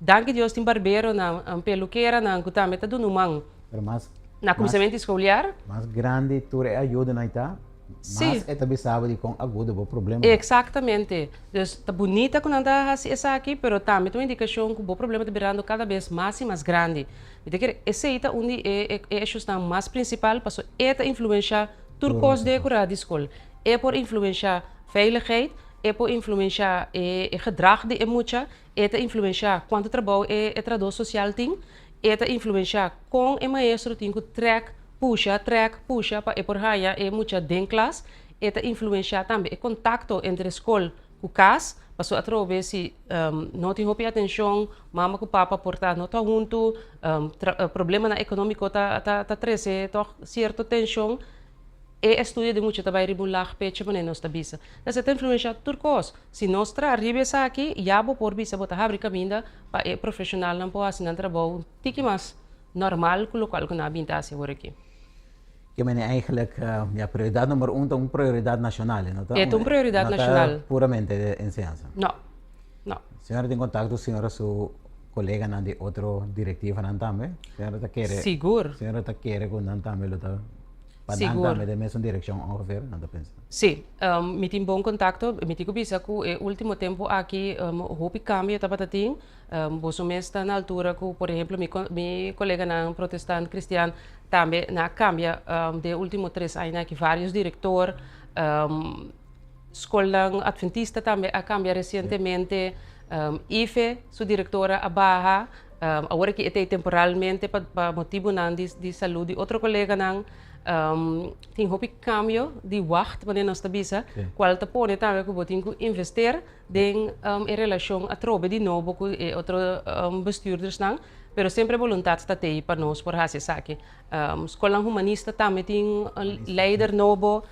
Danki Dios tin barberonan, pelukeranan ku tambe ta duna un man. Pero mas Na kuminsamentu di skoliar. Mas grandi tur e ayudanan ta, mas e ta bisa bo di kon agudo bo problema. Eksaktamente. Dus ta bunita ku nan ta hasi esaki, pero tambe ta un indikashon ku bo problema ta birando kada bes mas i mas grandi. Mi ta kere esei ta un di e eshusnan mas prinsipal pasobra e ta influensha tur kos den e kurá di skol. E por influensha veiligheid, e por influensha e gedrag di e mucha, E ta influenshá kuantu trabou e trahadó sosial tin. E ta influenshá kon e maestro tin ku trèk, pusha, trèk, pusha pa e por haña e mucha den klas. E ta influenshá tambe e kontakto entre skol ku kas, pasobra atrobe si no tin hopi atenshon, mama ku papa por ta no ta huntu, problemanan ekonómiko ta trese tòg sierto tenshon. E estudio di mucha ta bai riba un lag pecho manera nos ta bisa. Esei ta influenshá tur kos. Si nos traha riba esaki, ya bo por bisa bo ta habri kaminda pa e profeshonalnan por hasi nan trabou un tiki mas normal ku lokual ku nan a bin ta hasi awor aki. Ke mene eigenlijk, ya, prioridat number un ta un prioridat nashonal, e no ta E ta un prioridat nashonal. No ta puramente de enseñansa. No, no. Señora tin kontakto señora su koleganan di otro direktivanan tambe? Señora ta kere. Sigur. Señora ta kere ku nan tambe lo ta. Pa nan tambe den mesun direkshon ongeveer, nan ta pensa. Sí, mi tin bon kontakto. Mi tin ku bisa ku e último tempu aki hopi kambio tabata tin. Boso mes ta na altura ku, por ehemplo, mi mi koleganan protestant kristian tambe nan a kambia den e último tres añanan aki vários direktor. Skolnan adventista tambe a kambia resientemente. IFE su direktora a baha. Awor aki e ta ei temporalmente pa motibunan di salud di otro koleganan. Tin hopi kambio di wacht, manera nos ta bisa, kual ta pone tambe ku bo tin ku invester den e relashon atrobe di nobo ku e otro bestuurdersnan. Pero semper e boluntat ta tei pa nos por hasi esaki. Skolnan humanista tambe tin leider nobo.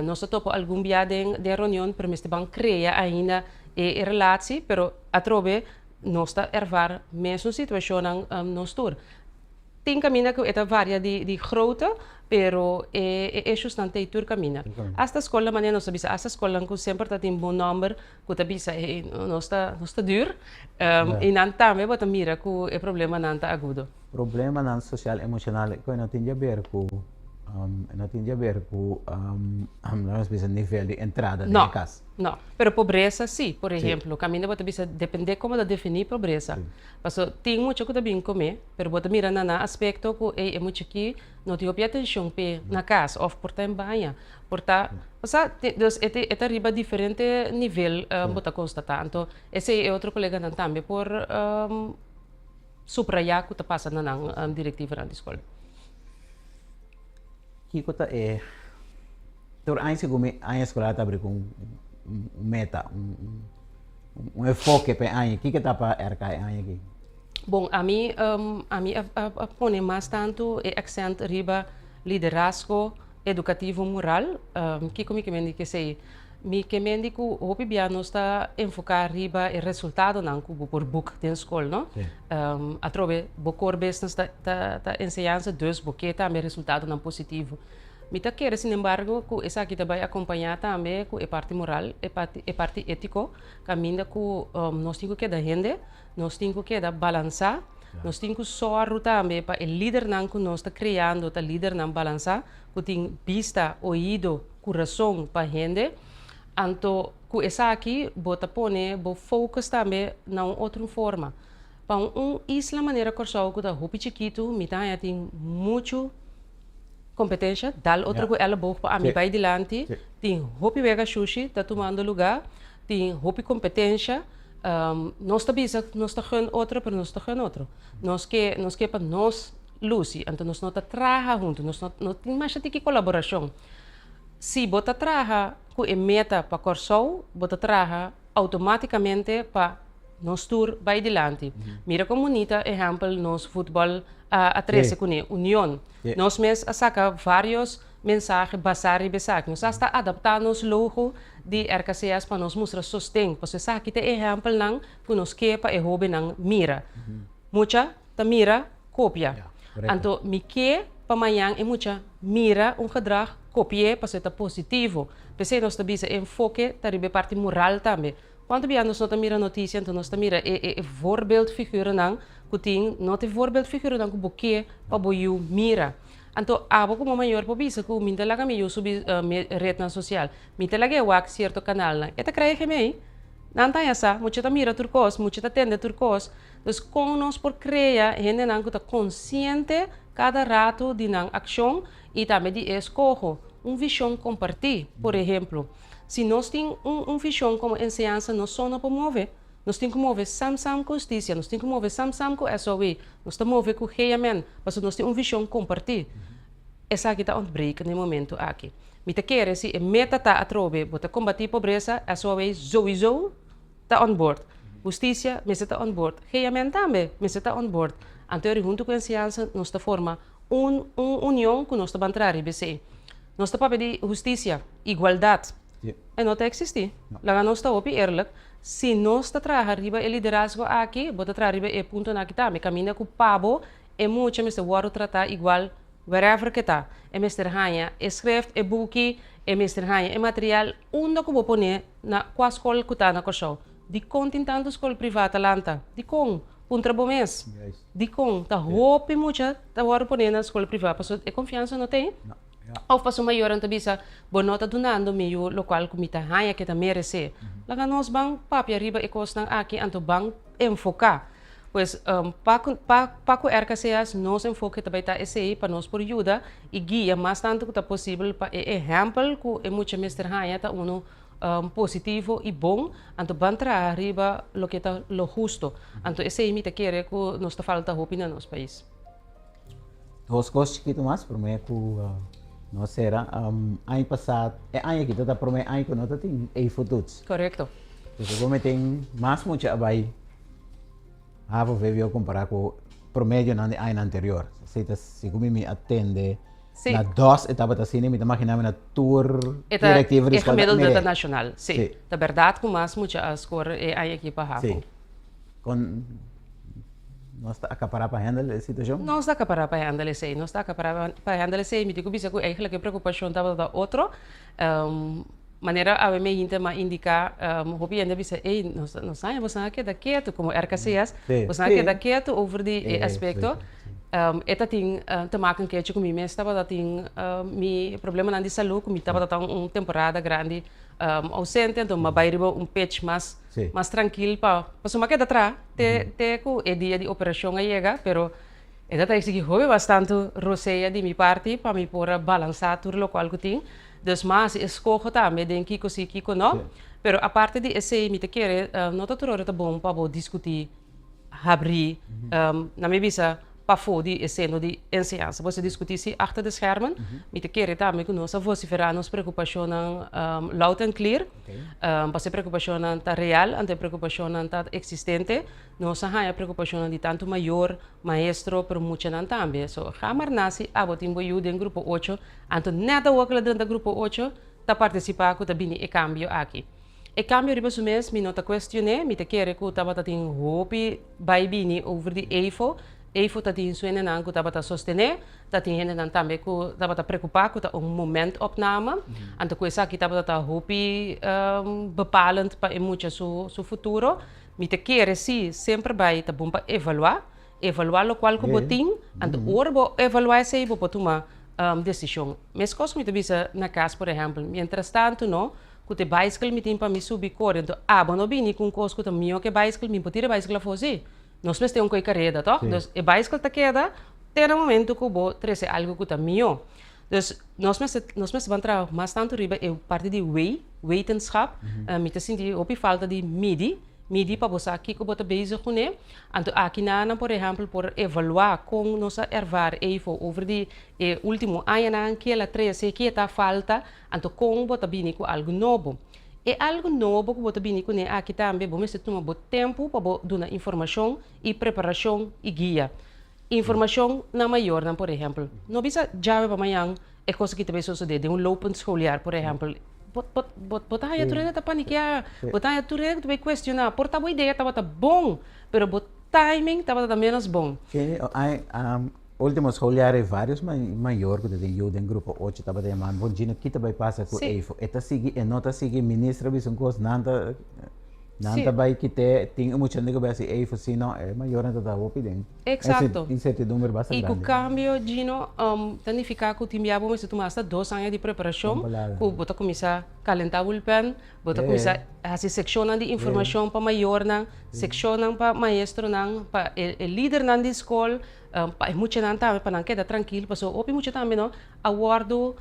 Nos ta topa algun bia den reunion, pero mester ban krea ainda e relatie, pero atrobe nos ta ervaar mesun situacionnan nos tur. Tin caminda cu e ta varia di grootte, pero e issuesnan ta ei tur caminda. Hasta scolnan, manera nos ta bisa, hasta scolnan cu semper ta tin bon nomber, cu ta bisa hey nos ta nos ta duur, y nan tambe bo ta mira cu e problemanan ta agudo. Problemanan social emocional cu no tin di haber cu. No tin di haber ku, nos bisa, nivel di entrada den kas. No, pero pobresa sí, por ehemplo, kaminda bo ta bisa depende kon bo ta definí pobresa. Paso tin mucha ku ta bin kome, pero bo ta mira na nan aspekto ku ey e mucha aki no tin hopi atenshon p'e na kas òf por ta en baña, por ta, osea, dus e ta riba diferente nivel bo ta konstatá. Anto esei e otro koleganan tambe por subrayá ku ta pasa na nan direktivanan di skol. Kiko ta e tur aña segun mi aña eskolar ta abri ku un meta, un enfoke pa e aña. Kiko ta pa RK e aña aki? Bon, ami ami a pone mas tantu e aksènt riba liderazgo edukativo moral. Kiko mi ke men di ku esei? Mi ke men di ku hopi bia nos ta enfoká riba e resultadonan ku bo por buk den skol, no? Atrobe bo core business ta ta enseñansa, dus bo ke tambe resultadonan positivo. Mi ta kere sinembargo ku esaki ta bai akompañá tambe ku e parti moral, e parti e parti étiko, kaminda ku nos tin ku keda hende, nos tin ku keda balansá, nos tin ku sòru tambe pa e lidernan ku nos ta kreando ta lidernan balansá, ku tin bista, oido, kurason pa hende. Anto ku esaki bo ta pone bo focus tambe na un otro forma. Pa un isla manera Kòrsou ku ta hopi chikitu mi ta haña tin muchu kompetensha, dal otro ku èleboog pa ami bai dilanti, tin hopi wega shushi ta tumando lugá, tin hopi kompetensha. Nos ta bisa nos ta gun otro pero nos ta gun otro. Nos ke nos ke pa nos lusi, anto nos no ta traha huntu, nos no no tin masha tiki kolaborashon. Si bo ta traha ku e meta pa Kòrsou, bo ta traha outomátikamente pa nos tur bai dilanti. Mira kon bunita ehèmpel nos futbòl a trese kuné, union. Nos mes a saka vários mensahe basá riba esaki. Nos asta adaptá nos logo di RKCS pa nos mustra sosten, pasobra esaki ta e ehèmpelnan ku nos ke pa e hóbennan mira. Mucha ta mira, kopia. Anto mi ke pa mañan e mucha mira un gedrag, kopi'é pasobra e ta positivo. P'esei nos ta bisa e enfoke ta riba e parti moral tambe. Kuantu bia nos no ta mira notisia anto nos ta mira e e voorbeeldfigurennan ku tin, no ta e voorbeeldfigurennan ku bo ke pa bo yu mira. Anto abo komo mayor por bisa ku mi ta laga mi yu subi retnan sosial, mi ta lag'é wak sierto kanalnan, e ta krijg mee. Nan ta haña sa, mucha ta mira tur kos, mucha ta tende tur kos. Dus kon nos por krea hendenan ku ta konsiente kada ratu di nan akshon i tambe di e eskoho? Un vishon kompartí, por ehemplo. Si nos tin un un vishon komo enseñansa nos so no por move. Nos tin ku move sam sam ku hustisia, nos tin ku move sam sam ku SOW, nos ta move ku GMN, pasobra nos tin un vishon kompartí. Esaki ta ontbreken na e momento aki. Mi ta kere si e meta ta atrobe bo ta kombatí pobresa, SOW souiso ta on board. Hustisia mester ta on board. GMN tambe mester ta on board. Anto eri huntu ku enseñansa nos ta forma un un union ku nos ta ban traha riba esei. Nos ta papia di hustisia, igualdat. E no ta eksistí. Laga nos ta hopi eerlijk. Si nos ta traha riba e liderazgo aki, bo ta traha riba e puntonan aki tambe. Kaminda ku pa bo e mucha mester wòrdu tratá igual wherever ke ta. E mester haña e schrift, e buki, e mester haña e material unda ku bo pone na kua skol ku ta na Kòrsou. Dikon tin tantu skol privá ta lanta? Dikon? Puntra bo mes. Dikon ta hopi mucha ta wòrdu pone na skol privá? Pasobra e konfiansa no tin. Òf pasobra mayornan ta bisa, Bo no ta dunando mi yu lokual ku mi ta haña ke ta meresé. Laga nos ban papia riba e kosnan aki anto ban enfoká. Pues, pa ku pa pa ku RKCS nos enfoke ta bai ta esei pa nos por yuda i guia mas tantu ku ta posibel pa e ehèmpel ku e mucha mester haña ta unu positivo i bon, anto ban traha riba loke ta lo husto. Anto esei mi ta kere ku nos ta falta hopi na nos pais. Dos kos chikitu mas promé ku nos sera. Aña pasá, e aña aki ta ta promé aña ku no ta tin efotoets. Korekto. Entonces bo meten mas mucha a bai havo vwo kompará ku promedionan di añanan anterior. Esei ta segun mi mi a tende na dos e tabata asina mi ta maginá mi na tur direktiva di skol. E gemiddelde ta nashonal, si. Ta bèrdat ku mas mucha a skor e aña aki pa havo. Si. Kon nos ta akapará pa handle e situashon? Nos ta akapará pa handle esei. Nos ta akapará pa handle esei. Mi tin ku bisa ku eigentlik e preokupashon tabata otro. Manera awe mi hinte a indiká, hopi hende a bisa, ey, nos nos haña boso a keda ketu, komo RKCS, boso a keda ketu over di e aspekto. E ta tin te maken kechi ku mi mes tabata tin mi problemanan di salú ku mi tabata ta un temporada grandi ousente, anto mi a bai riba un pech mas mas trankil pa pasobra mi a keda traha te te ku e dia di operashon a yega, pero e ta ta eksigi hopi bastantu rosea di mi parti pa mi por a balansá tur lokual ku tin. Dus mi a hasi eskoho tambe den kiko si kiko no, pero aparte di esei mi ta kere no ta tur ora ta bon pa bo diskutí habrí, na mi bisa pafó di e seno di enseñansa. Bo sa diskutí si achter de schermen. Mi ta kere tambe ku nos a vosiferá nos preokupashonnan loud and clear. Pasobra e preokupashonnan ta real, anto e preokupashonnan ta eksistente. Nos a haña preokupashonnan di tantu mayor, maestro, pero muchanan tambe. So, ga mar nasi abo tin bo yu den grupo ocho, anto nèt awor ku el a drenta grupo ocho ta partisipá ku ta bini e kambio aki. E kambio riba su mes mi no ta kuestion'é, mi ta kere ku tabata tin hopi bai bini over di EIFO. EIFO ta tin su hendenan ku tabata sostené, ta tin hendenan tambe ku tabata preokupá ku ta un momentopname, anto ku esaki tabata ta hopi bepalend pa e mucha su su futuro. Mi ta kere si semper bai ta bon pa evaluá, evaluá lokual ku bo tin, anto ora bo evaluá esei bo por tuma desishon. Meskos ku mi ta bisa na kas por ehèmpel, mientrastantu no, Ku te baiskel mi tin pa mi subi kore, anto abo no bini ku un kos ku ta mihó ku e baiskel, mi por tira e baiskel afó sí. Nos mester un koi kareda, tòg? Dus e baiskel ta keda te na momento ku bo trese algu ku ta mihó. Dus nos mester nos mester ban traha mas tantu riba e parti di wei, wetenschap. Mi ta sinti hopi falta di midi. Midi pa bo sa kiko bo ta bezig kuné. Anto aki nan por ehèmpel por evaluá kon nos a ervaar EIFO over di e último añanan, ke el a trese, ke ta falta, anto kon bo ta bini ku algu nobo. E algu nobo ku bo ta bini kuné aki tambe bo mester tuma bo tempu pa bo duna informashon i preparashon i guia. Informashon na mayornan por ehèmpel. No bisa djawe pa mañan e kos aki ta bay sosodé den un lopend schooljaar por ehèmpel. Bo bo bo bo ta haña tur hende ta panikiá, bo ta haña tur hende ku ta bay kuestioná. Por ta bo idea tabata bon, pero bo timing tabata ta ménos bon. Sí, ai último schooljaar e vários mayor ku ta den yu den grupo ocho tabata yama bon Gino ki ta bay pasa ku EIFO? E ta sigui, e no ta sigui, minister a bisa un kos, nan ta Nan ta bai kit'é, tin e muchanan ku bai hasi ei for si no, e mayornan ta ta hopi den insertidumbre basta grandi. I ku kambio, Gino, ta nifiká ku tin bia bo mester tuma asta dos aña di preparashon, ku bo ta kuminsá kalentá bulpen, bo ta kuminsá hasi sekshonnan di informashon pa mayornan, sekshonnan pa maestronan, pa e lidernan di skol, pa e muchanan tambe pa nan keda trankil, pasobra hopi mucha tambe no a wòrdu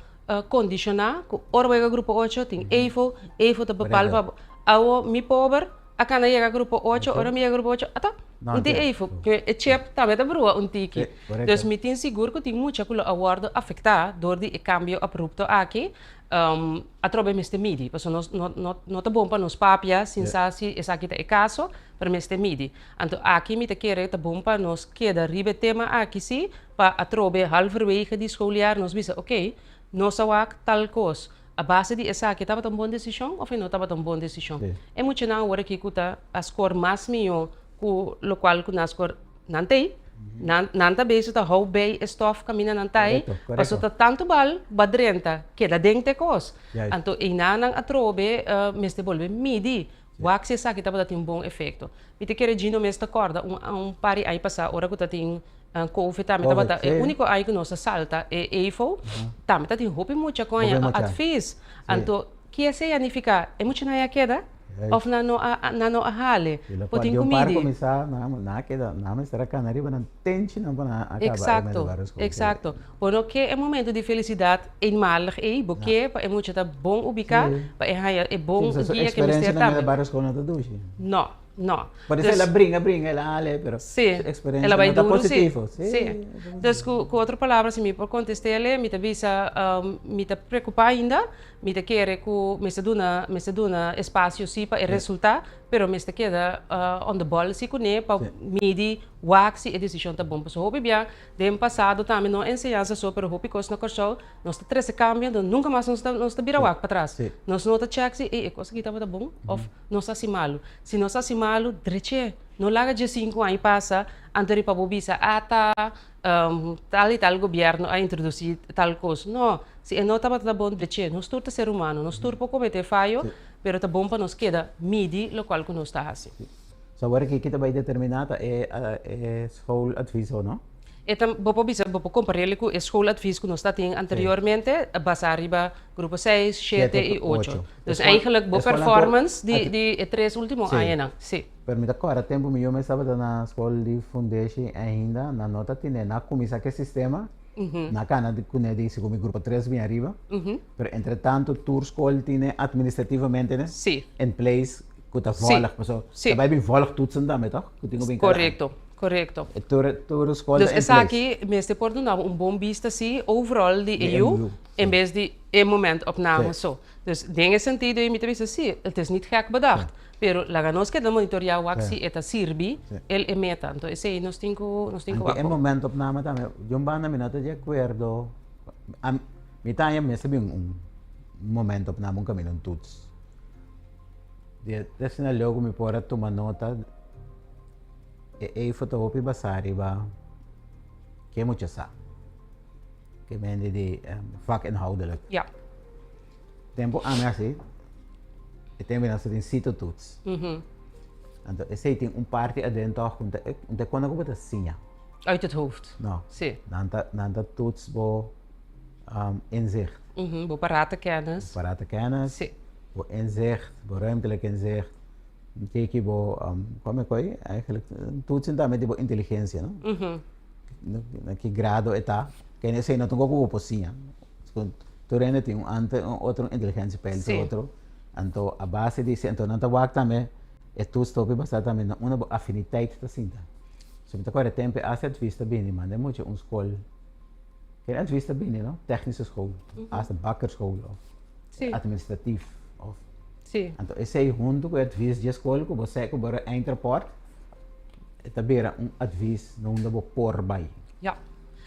kondishoná ku ora bo yega grupo ocho tin EIFO, EIFO ta bepal pa bo. Awo mi pober a kana yega grupo ocho, ora mi yega grupo ocho ata un tin EIFO, e chip tambe ta brua un tiki. Dus mi tin sigur ku tin mucha ku lo a wòrdu afektá dor di e kambio abrupto aki. Atrobe mester midi, pasobra nos no no no ta bon pa nos papia sin sa si esaki ta e kaso, pero mester midi. Anto aki mi ta kere ta bon pa nos keda riba e tema aki si, Pa atrobe halverwege di schooljaar nos bisa oké, nos a wak tal kos, a base di esaki tabata un bon desishon òf e no tabata un bon desishon? E muchanan awor aki ku ta a skor mas mihó ku lokual ku nan a skor, nan t'ei, nan nan ta bezig ta hou bei e stòf kaminda nan ta ei, pasobra ta tantu bal bo a drenta keda den t'e kos. Anto einanan atrobe mester bolbe midi wak si esaki tabata tin un bon efekto. Mi ta kere Gino mes ta kòrda un un par di aña pasá ora ku ta tin Covid tambe tabata e úniko aña ku nos a salta e EIFO, tambe ta tin hopi mucha ku haña advis. Anto, ke esei a nifiká? E muchanan ya keda òf nan no a nan no a hale? Bo tin ku midi. Eksakto, eksakto. Bo no ke e momento di felisidat eenmalig ei, bo ke pa e mucha ta bon ubiká, pa e haña e bon guia ke mester tambe. No. No. Por eso el a bringa, bringa, el a ale, pero sí, su experiencia el a bai no ta duro, sí. positivo. Sí. Sí. Dus ku, ku otro palabra, si mi por contest'ele, mi ta bisa, um, mi ta preocupa ainda, mi ta kere ku mester duna, mester duna espacio sí pa e resulta, pero mester keda uh, on the ball sí kuné pa midi wak si e decision ta bon. Pasobra hopi bia den pasado tambe no enseñansa so, pero hopi kos na Kòrsou nos ta trese kambio, enton nunka mas nos ta, nos ta bira wak patras. Nos no ta check si, ey, e kos aki tabata bon òf nos a hasi malu. Si nos a hasi malu, drech'é. No laga diesinku aña pasa anto riba bo bisa, ata tal i tal gobièrnu a introdusí tal kos. No, si e no tabata ta bon, drech'é. Nos tur ta ser humano, nos tur por kometé fayo, pero ta bon pa nos keda midi lokual ku nos ta hasi. So awor aki ki ta bai determiná ta e schooladvies no? E ta, bo por bisa, bo por kompar'é ku e schooladvies ku nos tatin anteriormente, basá riba grupo 6, 7 i 8. Dus eigenlijk bo performance di di e tres último añanan. Sí. Pero mi ta kòrda tempu mi yu mes tabata na skol di fundeshi ainda, nan no ta tine, nan a kuminsá ku e sistema, nan a kana kuné di segun mi grupo tres bin ariba, pero entretantu tur skol tine administrativamente in place ku ta vòlg, pasobra ta bai bin vòlgtoetsen tambe tòg? Ku tin ku bin kada aña. Korekto, korekto. Tur tur skol ta Dus in place. Esaki mester por duna bo un bon bista si overall di e yu en bes di e momentopname so. Dus den e sentido ei mi ta bisa si, het is niet gek bedacht, pero laga nos keda monitorea wak si e ta sirbi el e meta. Anto esei nos tin ku nos tin ku Anke wak e bon. momentopname tambe, di un banda mi no ta di akuerdo, mi ta haña mester bin un momentopname un kaminda un toets. Di e asina leu ku mi por a tuma nota e eifo ta hopi basá riba ke mucha sa. Ke mende di vakinhoudelijk. Ja. Tempu ami hasi, e tempu nan tin citotoets. Anto esei tin un parti aden tòg ku un ta kunda ku bo ta siña. Uit het hoofd. No. Si. Nan ta nan ta toets bo inzicht. Bo parate kennis. Bo parate kennis. Si. Bo inzicht, bo ruimtelijk inzicht. Tiki bo, kome koi? Eigenlijk toetsen tambe di bo inteligensia, no? Na ki grado e ta. Kende esei no ta un kos ku bo por siña. Tur hende tin un ante un otro inteligensia peil ku otro. Anto a base di esei, anto nan ta wak tambe e toets ta hopi basá tambe na unda bo afiniteit ta sinta. So mi ta kòrda tempu e hasta advies ta bini, manda e mucha un skol, ken advies ta bini no? Technische school, hasta bakkerschool of administratief of. Anto esei huntu ku e advies dje skol ku bo sa ku bo a eindrapport, e ta bira un advies na unda bo por bai. Ja.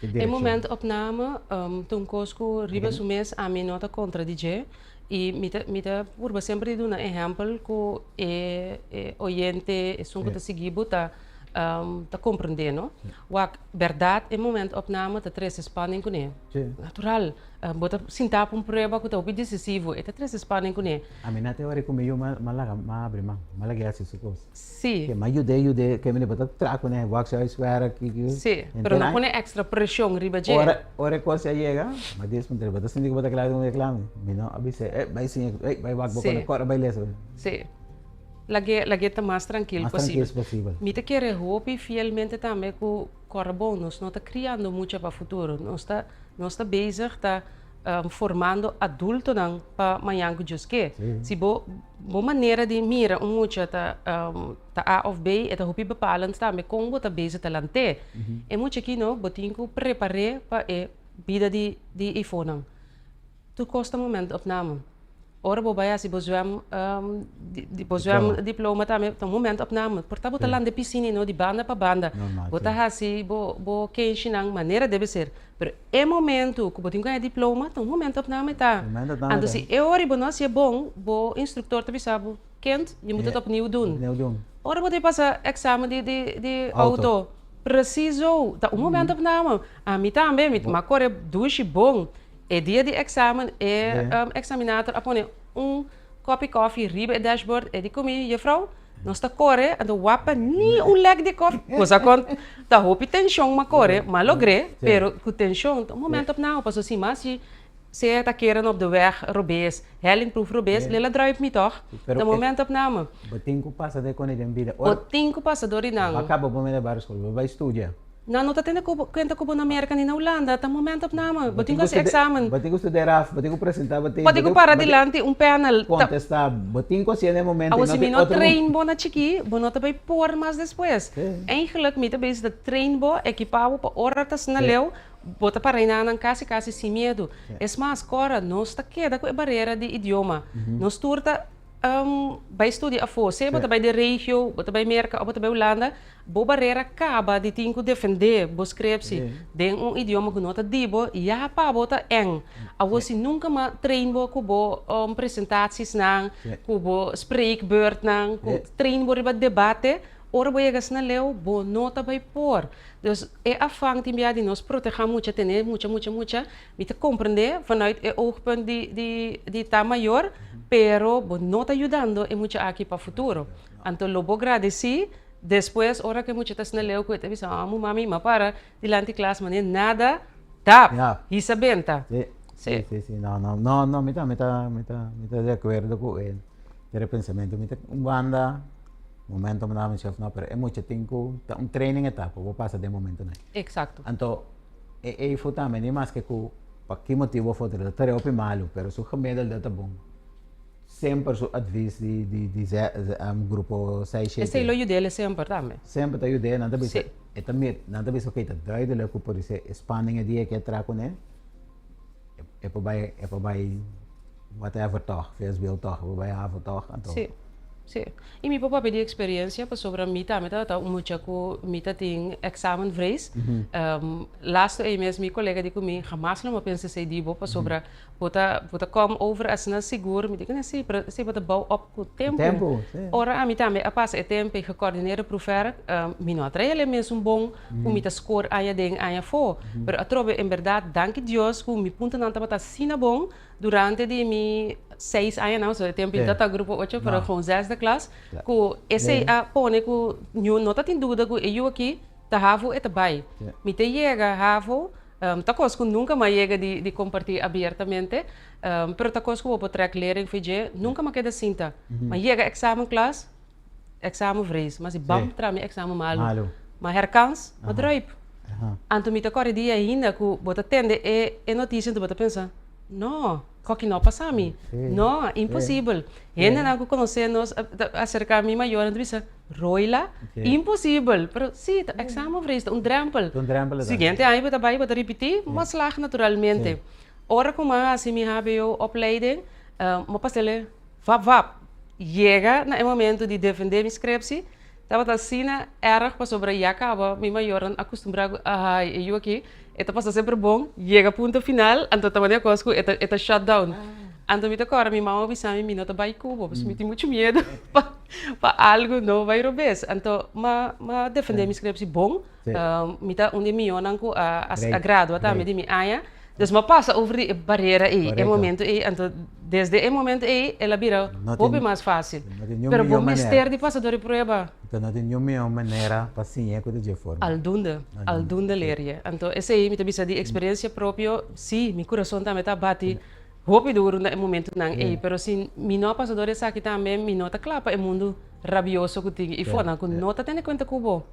E momentopname ta un kos ku riba su mes ami no ta kontra di dje i mi ta mi ta purba semper di duna ehèmpel ku e e oyente esun ku ta sigui bo ta ta komprendé no. Wak bèrdat e momentopname ta trese spanning kuné. Natural. Bo ta sintá pa un prueba ku ta hopi desisivo, e ta trese spanning kuné. Ami na te ora ku mi yu m'a laga m'a abri man, m'a lag'é hasi su kos. Sí. Ke m'a yud'é yud'é, ke mi bo ta traha kuné, wak su huiswerk, ki ki. Sí, pero no pone èkstra preshon riba dje. Ora ora e kos a yega, m'a dies puntra, bo ta sinti ku bo ta kla ku mi reklame? Mi no a bis'é, ey bai siña, ey bai wak bo kòrda, kòrda bai lesa. Sí. Lag'é lag'é ta mas trankil Mas posibel. trankil posibel. Mi ta kere hopi fielmente tambe ku kòrda bon, nos no ta kriando mucha pa futuro, nos ta Nos ta bezig ta formando adultonan pa mañan ku Dios ke. Si bo bo manera di mira un mucha ta ta A of B, e ta hopi bepalend tambe kon bo ta bezig ta lant'é. E mucha aki no, bo tin ku prepar'é pa e bida di di ifonan. Tur kos ta momentopname. Ora bo bai hasi bo zwem bo zwem diploma tambe ta un momentopname. Por ta bo ta landa e piscina no di banda pa banda. Bo ta hasi bo bo kenshinan manera debe ser. Pero e momento ku bo tin ku haña diploma ta un momentopname ta. Anto si e ora bo no hasié bon bo instruktor ta bisa bo, Kind, je moet het opnieuw doen. Ora bo ta pasa examen di di di auto, precies zo. Ta un momentopname. Ami tambe, mi a kore dushi bon. E dia di examen e examinator a pone un kopi kofi riba e dashboard e di ku mi, Juffrouw, nos ta kore anto wapa ni un lek di kofi. Bo sa kon ta hopi tenshon m'a kore, m'a logr'é, pero ku tenshon ta un momento opname pasobra si mas si sea ta keren op de weg robes, hellingproef robes, lel a druip mi tòg, ta un momento opname. Bo tin ku pasa den kone den bida. Bo tin ku pasa dor di nan. Bo a kaba bo middelbare skol, bo bai studia. Nan no ta tene kuenta ku bo na Merka ni na Hulanda, ta momentopname, bo tin ku hasi eksamen. Bo tin ku studia raf, bo tin ku presenta, bo tin Bo tin ku para dilanti un panel. Kontesta, bo tin ku hasi na e momento i no tin otro. Awor si mi no train bo na chikí, bo no ta bai por mas despues. Eigenlijk mi ta bezig ta train bo, ekipá bo pa ora ta asina leu, bo ta para einan kasi kasi sin miedu. Es mas, kòrda, nos ta keda ku e barera di idioma. Nos tur ta bai studia afó, sea bo ta bai den regio, bo ta bai Merka òf bo ta bai Hulanda, Bo barera kaba di tin ku defendé bo skrepsi den un idioma ku no ta di bo, ya pa bo ta eng. Awor si nunka mas train bo ku bo presentatiesnan, ku bo spreekbeurtnan, ku train bo riba debate, ora bo yega asina leu bo no ta bai por. Dus e afan tin bia di nos protehá mucha, tene mucha mucha mucha, mi ta komprendé vanuit e oogpunt di di di ta mayor, pero bo no ta yudando e mucha aki pa futuro. Anto lo bo gradesí. Despues ora ku e mucha ta asina leu ku e ta bisa, Amo mami, m'a para dilanti klas manera nada tap, hisa benta. Si, si, si, si, no, no, no, no, mi ta, mi ta, mi ta, mi ta di akuerdo ku e pensamentu. Mi ta un banda momento mi ta menshof no, pero e mucha tin ku ta un training etapa, bo pasa den momentonan. Eksakto. Anto e eifo tambe ni maske ku pa ki motibu of otro ta tarea hopi malu, pero su gemiddelde ta bon. Semper su advies di di di grupo seis shete. Esei lo yud'é semper tambe. Semper ta yud'é, nan ta bisa e ta mir nan ta bisa ok ta duidelijk ku por e spanning e dia ke tra kuné e por bai e por bai whatever tòg, vsbo tòg, e por bai havo tòg anto. Sí, sí. I mi por papia di eksperensia pasobra mi tambe tabata un mucha ku mi ta tin examenvrees. Lastu ei mes mi kolega di ku mi hamas lo mi a pensa esei di bo pasobra Bo ta bo ta kom over asina sigur, mi di kende si, pero si bo ta bou op ku tempu. Tempu, si. Ora ami tambe a pasa e tempu e gecoördineerde proefwerk, mi no a trae el e mesun bon ku mi ta score aña den aña afó. Pero atrobe en bèrdat danki Dios ku mi puntonan tabata asina bon durante di mi seis añanan, pasobra e tempu mi tabata grupo ocho, pero gewoon zesde klas, ku esei a pone ku ñu no ta tin duda ku e yu aki ta havo e ta bai. Mi ta yega havo. Ta kos ku nunka m'a yega di di kompartí abiertamente, pero ta kos ku bo por trèk lering for dje. Nunka m'a keda sinta. M'a yega eksamen klas, eksamen vrees. M'a si bam traha mi eksamen malu. M'a herkans, m'a druip. Anto mi ta kòrda di ainda ku bo ta tende e e notisia anto bo ta pensa, no, kòki no a pasa mi. No, imposibel. Hendenan ku konosé nos ta aserká mi mayornan ta bisa, Roila? Imposibel! Pero si, ta examenvrees, ta un drempel. Ta un drempel ta. Siguiente aña bo ta bai, bo ta ripití, bo a slag naturalmente. Ora ku mi a hasi mi hbo opleiding, mi a pas'el vap vap. Yega na e momento di defendé mi scriptie, tabata asina erg pasobra ya kaba mi mayornan a kustumbrá ku ai e yu aki e ta pasa semper bon, yega punto final, anto ta manera kos ku e ta e ta shut down. Anto mi ta kòrda mi mama a bisa mi, mi no ta bai ku bo pasobra mi tin muchu miedu pa. Pa algu no bai robes. Anto m'a m'a defende mi scriptie bon. Mi ta un di e mihónan ku a a gradua tambe di mi aña. Dus m'a pasa over di e barera ei, e momento ei. Anto desde e momento ei el a bira hopi mas fásil. Pero bo mester di pasa dor e prueba. Anto no tin niun mihó manera pa siña ku ta dje forma. Aldunde, aldunde leer je. Anto esei mi ta bisa di eksperensia propio, sí, mi kurason tambe ta bati. Hopi duru na e momentunan ei, pero si mi no a pasa dor esaki tambe, mi no ta kla pa e mundu rabioso ku tin i fonan ku no ta tene kuenta ku bo.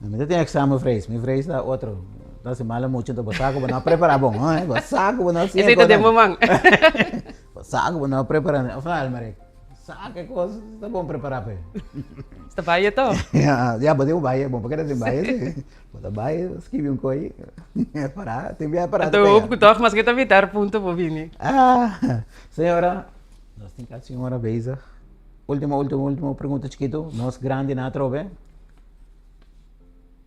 Mi ta tin examen vrees, mi vrees ta otro. Ta si malo mucho, enton bo sa ku bo no a prepara bon, eh? Bo sa ku bo no a siña Esei ta den bo man. Bo sa ku bo no a prepara, of no, Elmarie? Sa ke kos ta bon prepara p'e. Ta bai to. Ya, ya bo tin un bai, bon pa keda sin bai si. Bo ta bai skibi un koi pará, tin bia pará ta Anto hoop ku tòg maske ta bitar punto por bini. Ah, señora, nos tin kasi un ora bezig. Ultimo, ultimo, ultimo pregunta chikitu. Nos grandinan atrobe,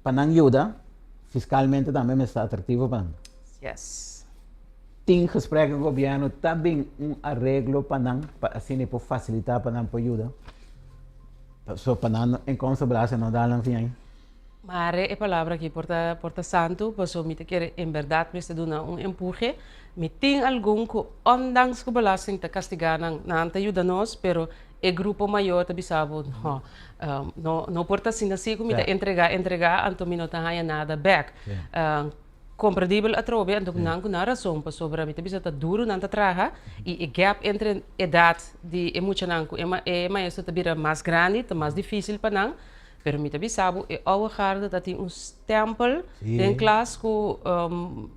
pa nan yuda, fiskalmente tambe mester ta atraktivo pa nan. Yes. Tin gesprek ku gobièrnu, ta bin un areglo pa nan, pa asina e por fasilitá pa nan por yuda. Pasobra pa nan inkomstenbelasting no dal nan fin aña. Mare e palabra aki por ta por ta santu, paso mi ta kere en berdad mester duna un empuje. Mi tin algun ku ondanks ku belasting ta kastigá nan, nan ta yuda nos, pero e grupo mayor ta bisa bo, no, no, no por ta asina si ku mi ta entregá, entregá, anto mi no ta haña nada bèk. Komprendibel atrobe, anto nan ku nan rason, pasobra mi ta bisa ta duru nan ta traha i e gap entre edat di e muchanan ku e maestro ta bira mas grandi, ta mas difísil pa nan. Pero mi ta bisa bo, e oude garde ta tin un stempel den klas ku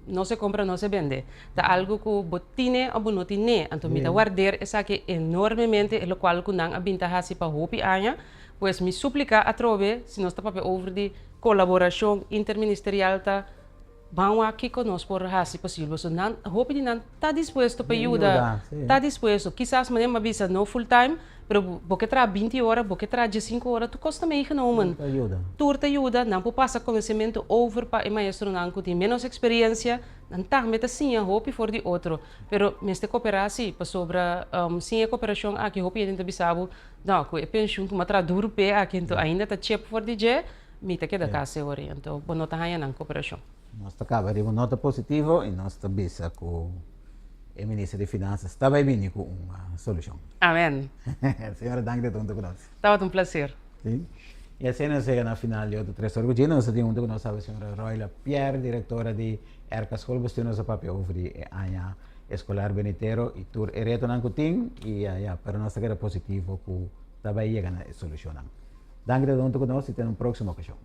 no se compra, no se bende. Ta algo ku bo tine of bo no tine. Anto mi ta warder esaki enormemente, e lokual ku nan a bin ta hasi pa hopi aña. Pues mi suplika atrobe, si nos ta papia over di kolaborashon interministerial ta Ban wak kiko nos por hasi posibel. So nan, hopi di nan ta dispuesto pa yuda, ta dispuesto. Kisas manera mi a bisa no full time, pero bo ke traha binti ora, bo ke traha diesinku ora, tur kos ta meegenomen. Tur ta yuda. Tur ta yuda. Nan por pasa konosementu over pa e maestronan ku tin ménos eksperensia. Nan tambe ta siña hopi for di otro. Pero mester koperá si, pasobra sin e koperashon aki hopi hende ta bisa bo, no, ku e penshun ku mi a traha duru p'e aki, anto ainda ta chep for di dje. Mi ta keda kasi ori, anto bo no ta haña nan koperashon. Nos ta kaba riba un nota positivo i nos ta bisa ku e minister di Finansas ta bai bini ku un solushon. Amen. Señora, danki di ta huntu ku nos. Tabata un plaser. Si. I asina nos yega na final di otro 3 Or ku Gina. Nos tin huntu ku nos señora Royla Pierre, direktora di RK Schoolbestuur. Nos a papia over di e aña eskolar benidero i tur e retonan ku tin i ya, pero nos ta keda positivo ku ta bai yega na solushon. Danki di huntu ku nos i te un próksimo okashon.